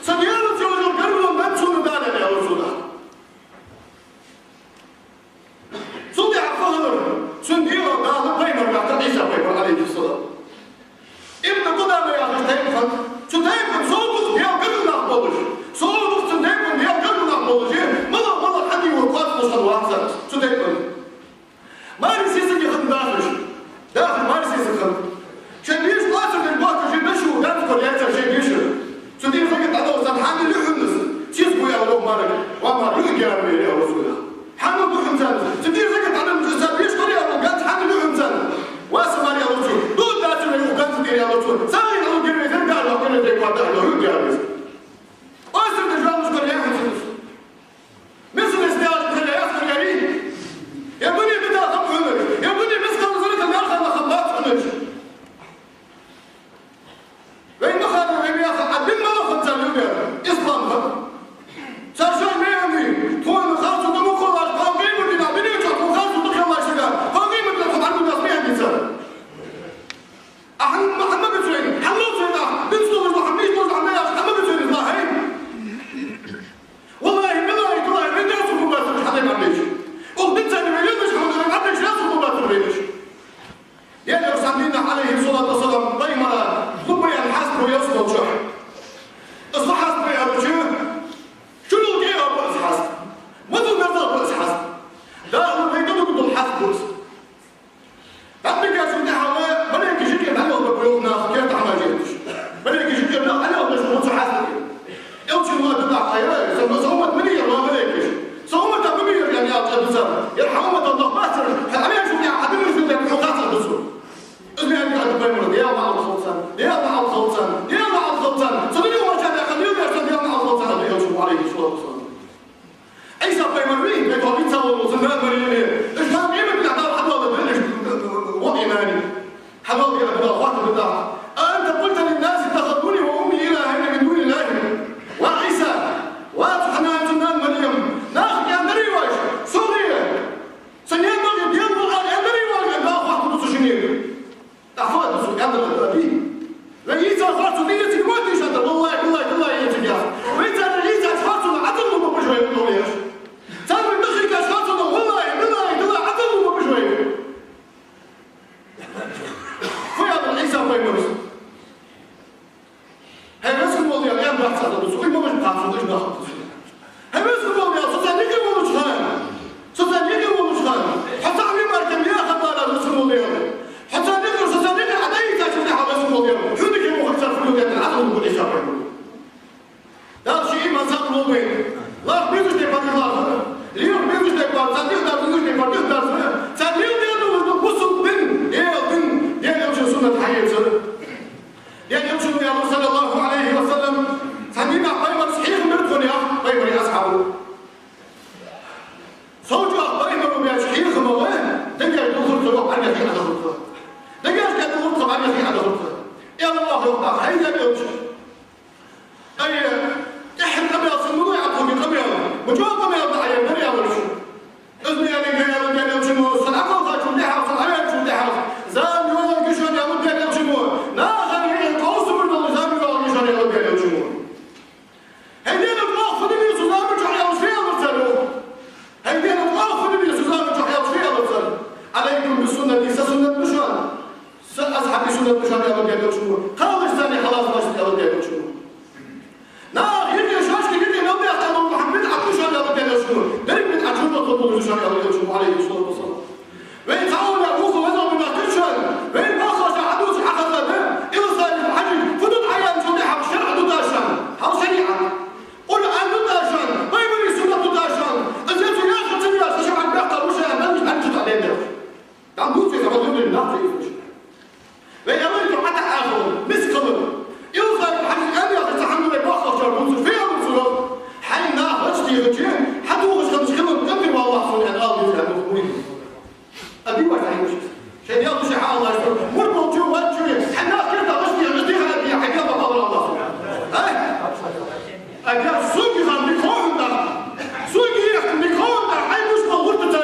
Са Даьла цо йола гаргало деннад сона Дала, аьлар цо тӀаккха. Цул тӀехьагӀа фу хиннад? Цун дегӀа Дала пайхамар ваьккхар, Ӏийса пайхамар, Ӏалайхи ссалам. Ибн Къудама яхаш тайпа хиннад. Цу тайпан сов дукха Даьла гаргара нах болаш, сов дукха цу тайпан Даьла гаргара нах болаш, малагӀа-малагӀа хьаде вар коцалуш хиннавац цар цу тайпан. Маьре-сесаг хиннад дахаш. Дахаш маьре-сесаг хиннад. Шоай беша оасар деш боахкаш, дошо ганз кора яьй цар шоай беша. Цу тӀера сагота дӀадовз царна: «Хьанал я хьона из?» «Сесаг ва», — аьлар маьрага. «Ва мар, юхагара вера», — аьлар цо. «Хьанал да хьона из?» Цу тӀера сагота дӀаденнача цар беша кора яьй укх ганза: «Хьанал я хьона из?» «Ва са маьре», — аьлар цо. «Дукха дацар вай укх ганза тӀера», — аьлар цо. «Царна хьалха гир вай, зерга а вахкар вай, зерга а вахкар вай, юхагара веза». Оасар деш валлаш кора яьй хьона из. Мерседес деш хила яц хьона ер? Ер дуне бита хиннаб хьона уж? Ер дуне мискъал зарратал маьлха хиннабац хьона уж? Вайна ма харра, вай мехка Ӏа дин малагӀа хиннад цар ювлера? Ислам хиннад. Цар шоай маьре, тхона харцо тӀа мукъа хилалаш, кхалкхе мурдина, дуне чу тхона харцо тӀа хилалаш сага, кхалкхе мурдина тхо бӀаргадоаца ма аьннадий цар. Ахьа ма, хьа ма гуц вайна, хьа ма гуц вайна, дин столаш ду, хьа мийш долаш, хьа ма яхаш, хьа ма гуц вайна, ма хай. ВаллахӀи, биллахӀи, таллахӀи, вай даьсса хургбацар уж хьадай бӀаргадайча. Укх динца вай лелабеш хьона бӀаргадайча, даьсса хургбацар вай уж. Даьла Элчано хьадийцад, Ӏалайхи ссалату вассалам, пайхамара хургба аьнна хьаст ба ялсмален чу. Из фу хьаст ба аьлча, шунал кӀезига ба из хьаст. Мазал-мерзал ба из хьаст. Дала вайна тӀадугаш дола хьаст ба из. ДӀадигачул тӀехьагӀа малейкаш юкъера дӀалелабергба йоах нах, керта хӀамаш етташ. Малейкаш юкъера нах дӀалелабергба цу хьаста юкъера. Элчано ма дукха хьайра, са, са уммат ма дий ер, ва малейкаш. Са уммата ма бий ер, аьнна, аьлча, аьннад цар. Ер хьа умматах нах бацар, хьа Ӏалашо тӀехьа хьа дин мишта да, хьона хацар да цо. Из ма аьннадий пайхамара: «Даьла наӀалт хилда царна, Даьла наӀалт хилда царна, Даьла наӀалт хилда царна. Цу дунен мача тӀа хьа лелабеш, Даьла наӀалт хилда царна», — аьлар Элчано, Ӏалайхи ссалату вассалам. Ӏийса пайхамар вий, вай тхо вицаволаш вола цун нана Марьям, уж хьалха къемата дийнахьа Дала хьадоаладергда уж, э, э, э, воӀи нани. Хьадоаладергда Дала, хоаттаргда Дала: «أأنت قلت للناس اتخذوني وأمي إلهين من دون الله؟» Ва Ӏийса, ва цу хьа нана, цу нана Марьям, наха аьннадарий оаш, согӀий, са наьна могӀий Даьла ва аьннадарий оаш, аьнна, Дала хоаттаргда цу шиннега. ТӀаккха фу аргда цо, аьннадар аргдий? Вай Ӏийсас харцо дӀаэцаргья моттий шоана? ВаллахӀи, биллахӀи, таллахӀи, эцаргьяц. Вай царна Ӏийсас харцонах Ӏазап лургба уж вайна, аьнна, аьлар. Царна дӀахийкача харцонах, валлахӀи, биллахӀи, таллахӀи, Ӏазап лургба уж вайна. Фу аьннад Ӏийса пайхамара? ХӀай веза хинна вола Даьла, аьнна, бац аз, аьннад цо, уж ма вижа кхаччалца, уж нах ба. ХӀай веза хинна вола Даьла, со царна юкъе волча хана, со царна юкъе волча хана, хьо цхьа вий мара кхы мел яхар дар аз, веза хинна вола Даьла. Хьо царна юкъе, со царна юкъе Ӏа дӀайийцачул тӀехьагӀа, веза хинна вола Даьла, хьона юкъе мо хӀама цар фу йола Даьла, Ӏазап лургба Ӏийса пайхамара. Дала ший иман сакъ лолда вайна. ЛархӀа безача тайпара лархӀа, лелха безача тайпара, царна дика дарза безача тайпара дика дарза, царна леладе долаш дола бусалба дин, Даьла дин, Даьла Элчан суннат хьаэца. Даьла Элчано аьлар, саллаллахӀу Ӏалайхи ва саллам, цхьан дийнахьа пайхамарца хьехам бир тхона, йоах, пайхамара асхьабаша. Нахи Ӏа дахурца. Э, Аллахӏ, йоах тӀаккха, хьай Даьла Элча. Ай, тӀехьа къамаьл санна ма дий Ӏа тхога къамаьл. Мича къамаьл да Ӏа ер, дар аьлар цо. Из ма аьлий, аьлар Даьла Элчано, со Ӏокхалхачул тӀехьагӀа, со Ӏояьлчул тӀехьагӀа, зама йоагӀаргья шоана, аьлар Даьла Элчано. Нахана юкъе къовсам бар дола зама йоагӀаргья шоана, аьлар Даьла Элчано. Хьай Даьла, оаха фу дергда со зама чу, аьлар, фу аьлар цар, йоах. Хьай Даьла, оаха фу дергда со зама чу, аьлар, фу аьлар цар. Ӏалайкум би суннати, са суннат да шоана. Са асхьабий суннат да шоана, аьлар Даьла Элчано. Кхалашца хьалхашка, аьлар Даьла Элчано. Наха юкъе шоашка юкъе мел баьхкача мухьаммад бидӀат да шоана, аьлар Даьла Элчано. Деррига бидӀат шоана хургда шоана, аьлар Элчано, Ӏалайхи ссалату вассалам. Вай цхьа овлияъ вокхо веза ма баьхкача шоана. Вай боккхагӀчоа хьадувцаш хьахеза да, Илсаф-Хьажий фу дутаргда аьнначул тӀехьагӀа шарӀ дутаргда шоана. Хьал шариӀат. Къуръан дутаргда шоана, пайхамара суннат дутаргда шоана. Из цо яхар ца деш, шариӀат баьккха луш а, мел мишта хьанчу тӀа ден деш. Там дувцаш хьо дувцаш нах ца ийцаш. Вай аьлар, Ӏа тӀа ахӀа, мискала. Илсаф-Хьажий аьнна яхаш цхьа хӀама вай боккхагӀчар дувцаш, фу аьлар цо? Хьайна нах гӀаш дийхача, хьатохаш хиннача хилан кӀанте валлахӀ сона аьнна ала деза, аьнна, мурид. Ӏа дий вай хьайна гӀаш? Шоай Даьла духьа хьаала аьнна, мурд волчо, ваччо, хьай нах керта гӀаш дийхача, дийхача, хьай Даьла духьа ала ала. Ай! Ай, я, сога хӀама дика хов хьона тӀаккха. Сога яхар дика хов хьона тӀаккха, хьай гуш бола гӀуртаца.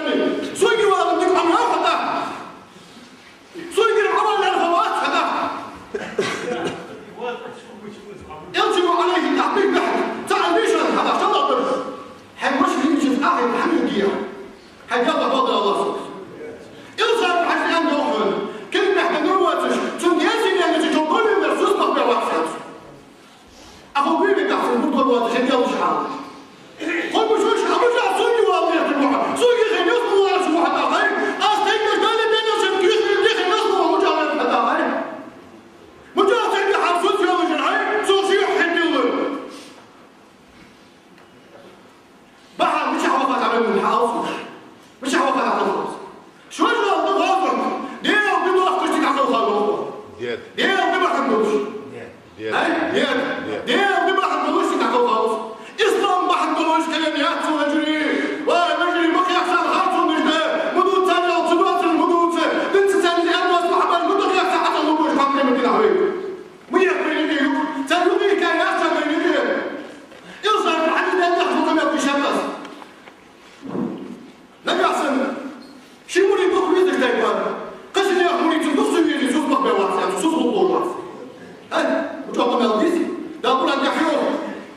Сога валар дика хӀама яхар тӀаккха. Сога Ӏавар лаьрхӀа вац хьона тӀаккха. Элчано, Ӏалайхи тӀахбих бихьа, цхьа а вешан хьона тӀаккха, шалла дар. Хьай ваша лийча ахӀи хьамил дийхьа. Хьай Даьла духьа ала ала. Илсаф-Хьажий аьнна йоах хьона. Кхы бехк дар воацаш, цун дезий веннача чу болвеннар сусмах бе вац хьона. Ахо гуйве тахсан бурдор вата хин ялаш хьал. Хо бу шоаш хьабужа суги вал вехтар ваха. Суги хин ялаш ваха тахай. Аз тайгаш дали бена шин гихин гихин нас ваха мужа ваха тахай. Мужа тайга хьаб сут ялаш хай. Су ши хин дилла. Бахьа мичахьа ваха тахай мун хьалсу. Мичахьа ваха тахай. Шоаш вал да вал. Дел да вахташ тахай ваха. Дед. Дел да бахьан долаш. Дед. Ай, дед. Дед. Дел да бахьан долаш тахай ваха. Ислам бахьан долаш кален яц вежарий. Вай, вежарий, ма кхехса харцон дижда. Ма дувца, ца дувца, ма дувца. Дин ца царна яр вас Мухьаммад, ма дувца, хьата лугуш хам кема дин ахвей. Ма яхвей ниге юк. Ца юк ика яц ца вей ниге. Илсаф-Хьажий ден яхаш ма кама яхаш шартас. Нагахь санна ший мурид дукха везаш тайпара, кхыча наьха мурид цун дукха ца везий, сусмах бе вац, яхаш, сус гӀулакх ловш вац. Ай, мичахьа къамаьл дийцад? Дала Къуръан тӀа йоах: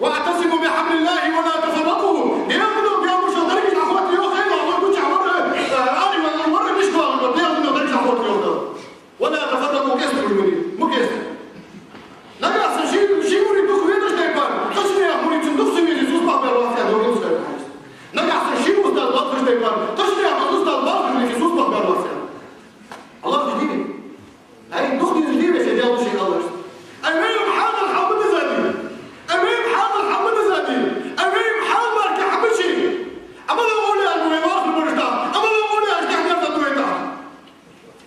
«واعتصموا بحبل الله ولا تفرقوا». Даьла дина тӀа бӀаьмушал деррига хьахота йоах, хӀай, вай гучахь вар, э, али вар, вар, мишта вар, Даьла дина тӀа деррига хьахота йоах Дала. «ولا تفرقوا», кӀезига уж вари, ма кӀезига. Нагахь санна ший, ший мурид дукха везаш тайпара, кхыча наьха мурид цун дукха ца везий, сусмах бе вац, яхаш, Илсаф-Хьажий. Нагахь санна ший устаз лоацаш тайпара, кхыча наьха устаз лоацаш везий, сусмах бе вац, яхаш. Аллахӏ дийна. Ай, духьал дийна веза, Даьла духьа аллаш. Ай, вай хьалар хьал ма деза дий. Ай, вай хьалар хьал ма деза дий. Ай, вай хьал марка хьабачи. Амала оля альбу вай вахну буришта. Амала оля альбу вай вахну буришта.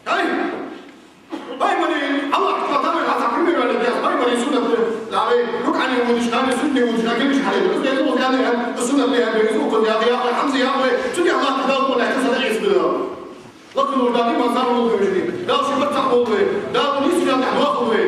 Ай! Пайхамара, Аллахӏ Таала хьатамай хьаса хьамир ваьлла дяхь, пайхамара суннат да, вай рукуӀани вудиш, хани сунни вудиш, хани килиш хьале. Из деза укхаза яхар, из суннат да яхар, из укхаза яхар, яхар, Хьамза яхар, цу тӀехьа латта Дала къонахьа сада эс бира. Лакхе волча Дала иман сар лулда вай. Дала ший барт цхьа болба вай. Дала нийсача тӀехьа доахалда вай.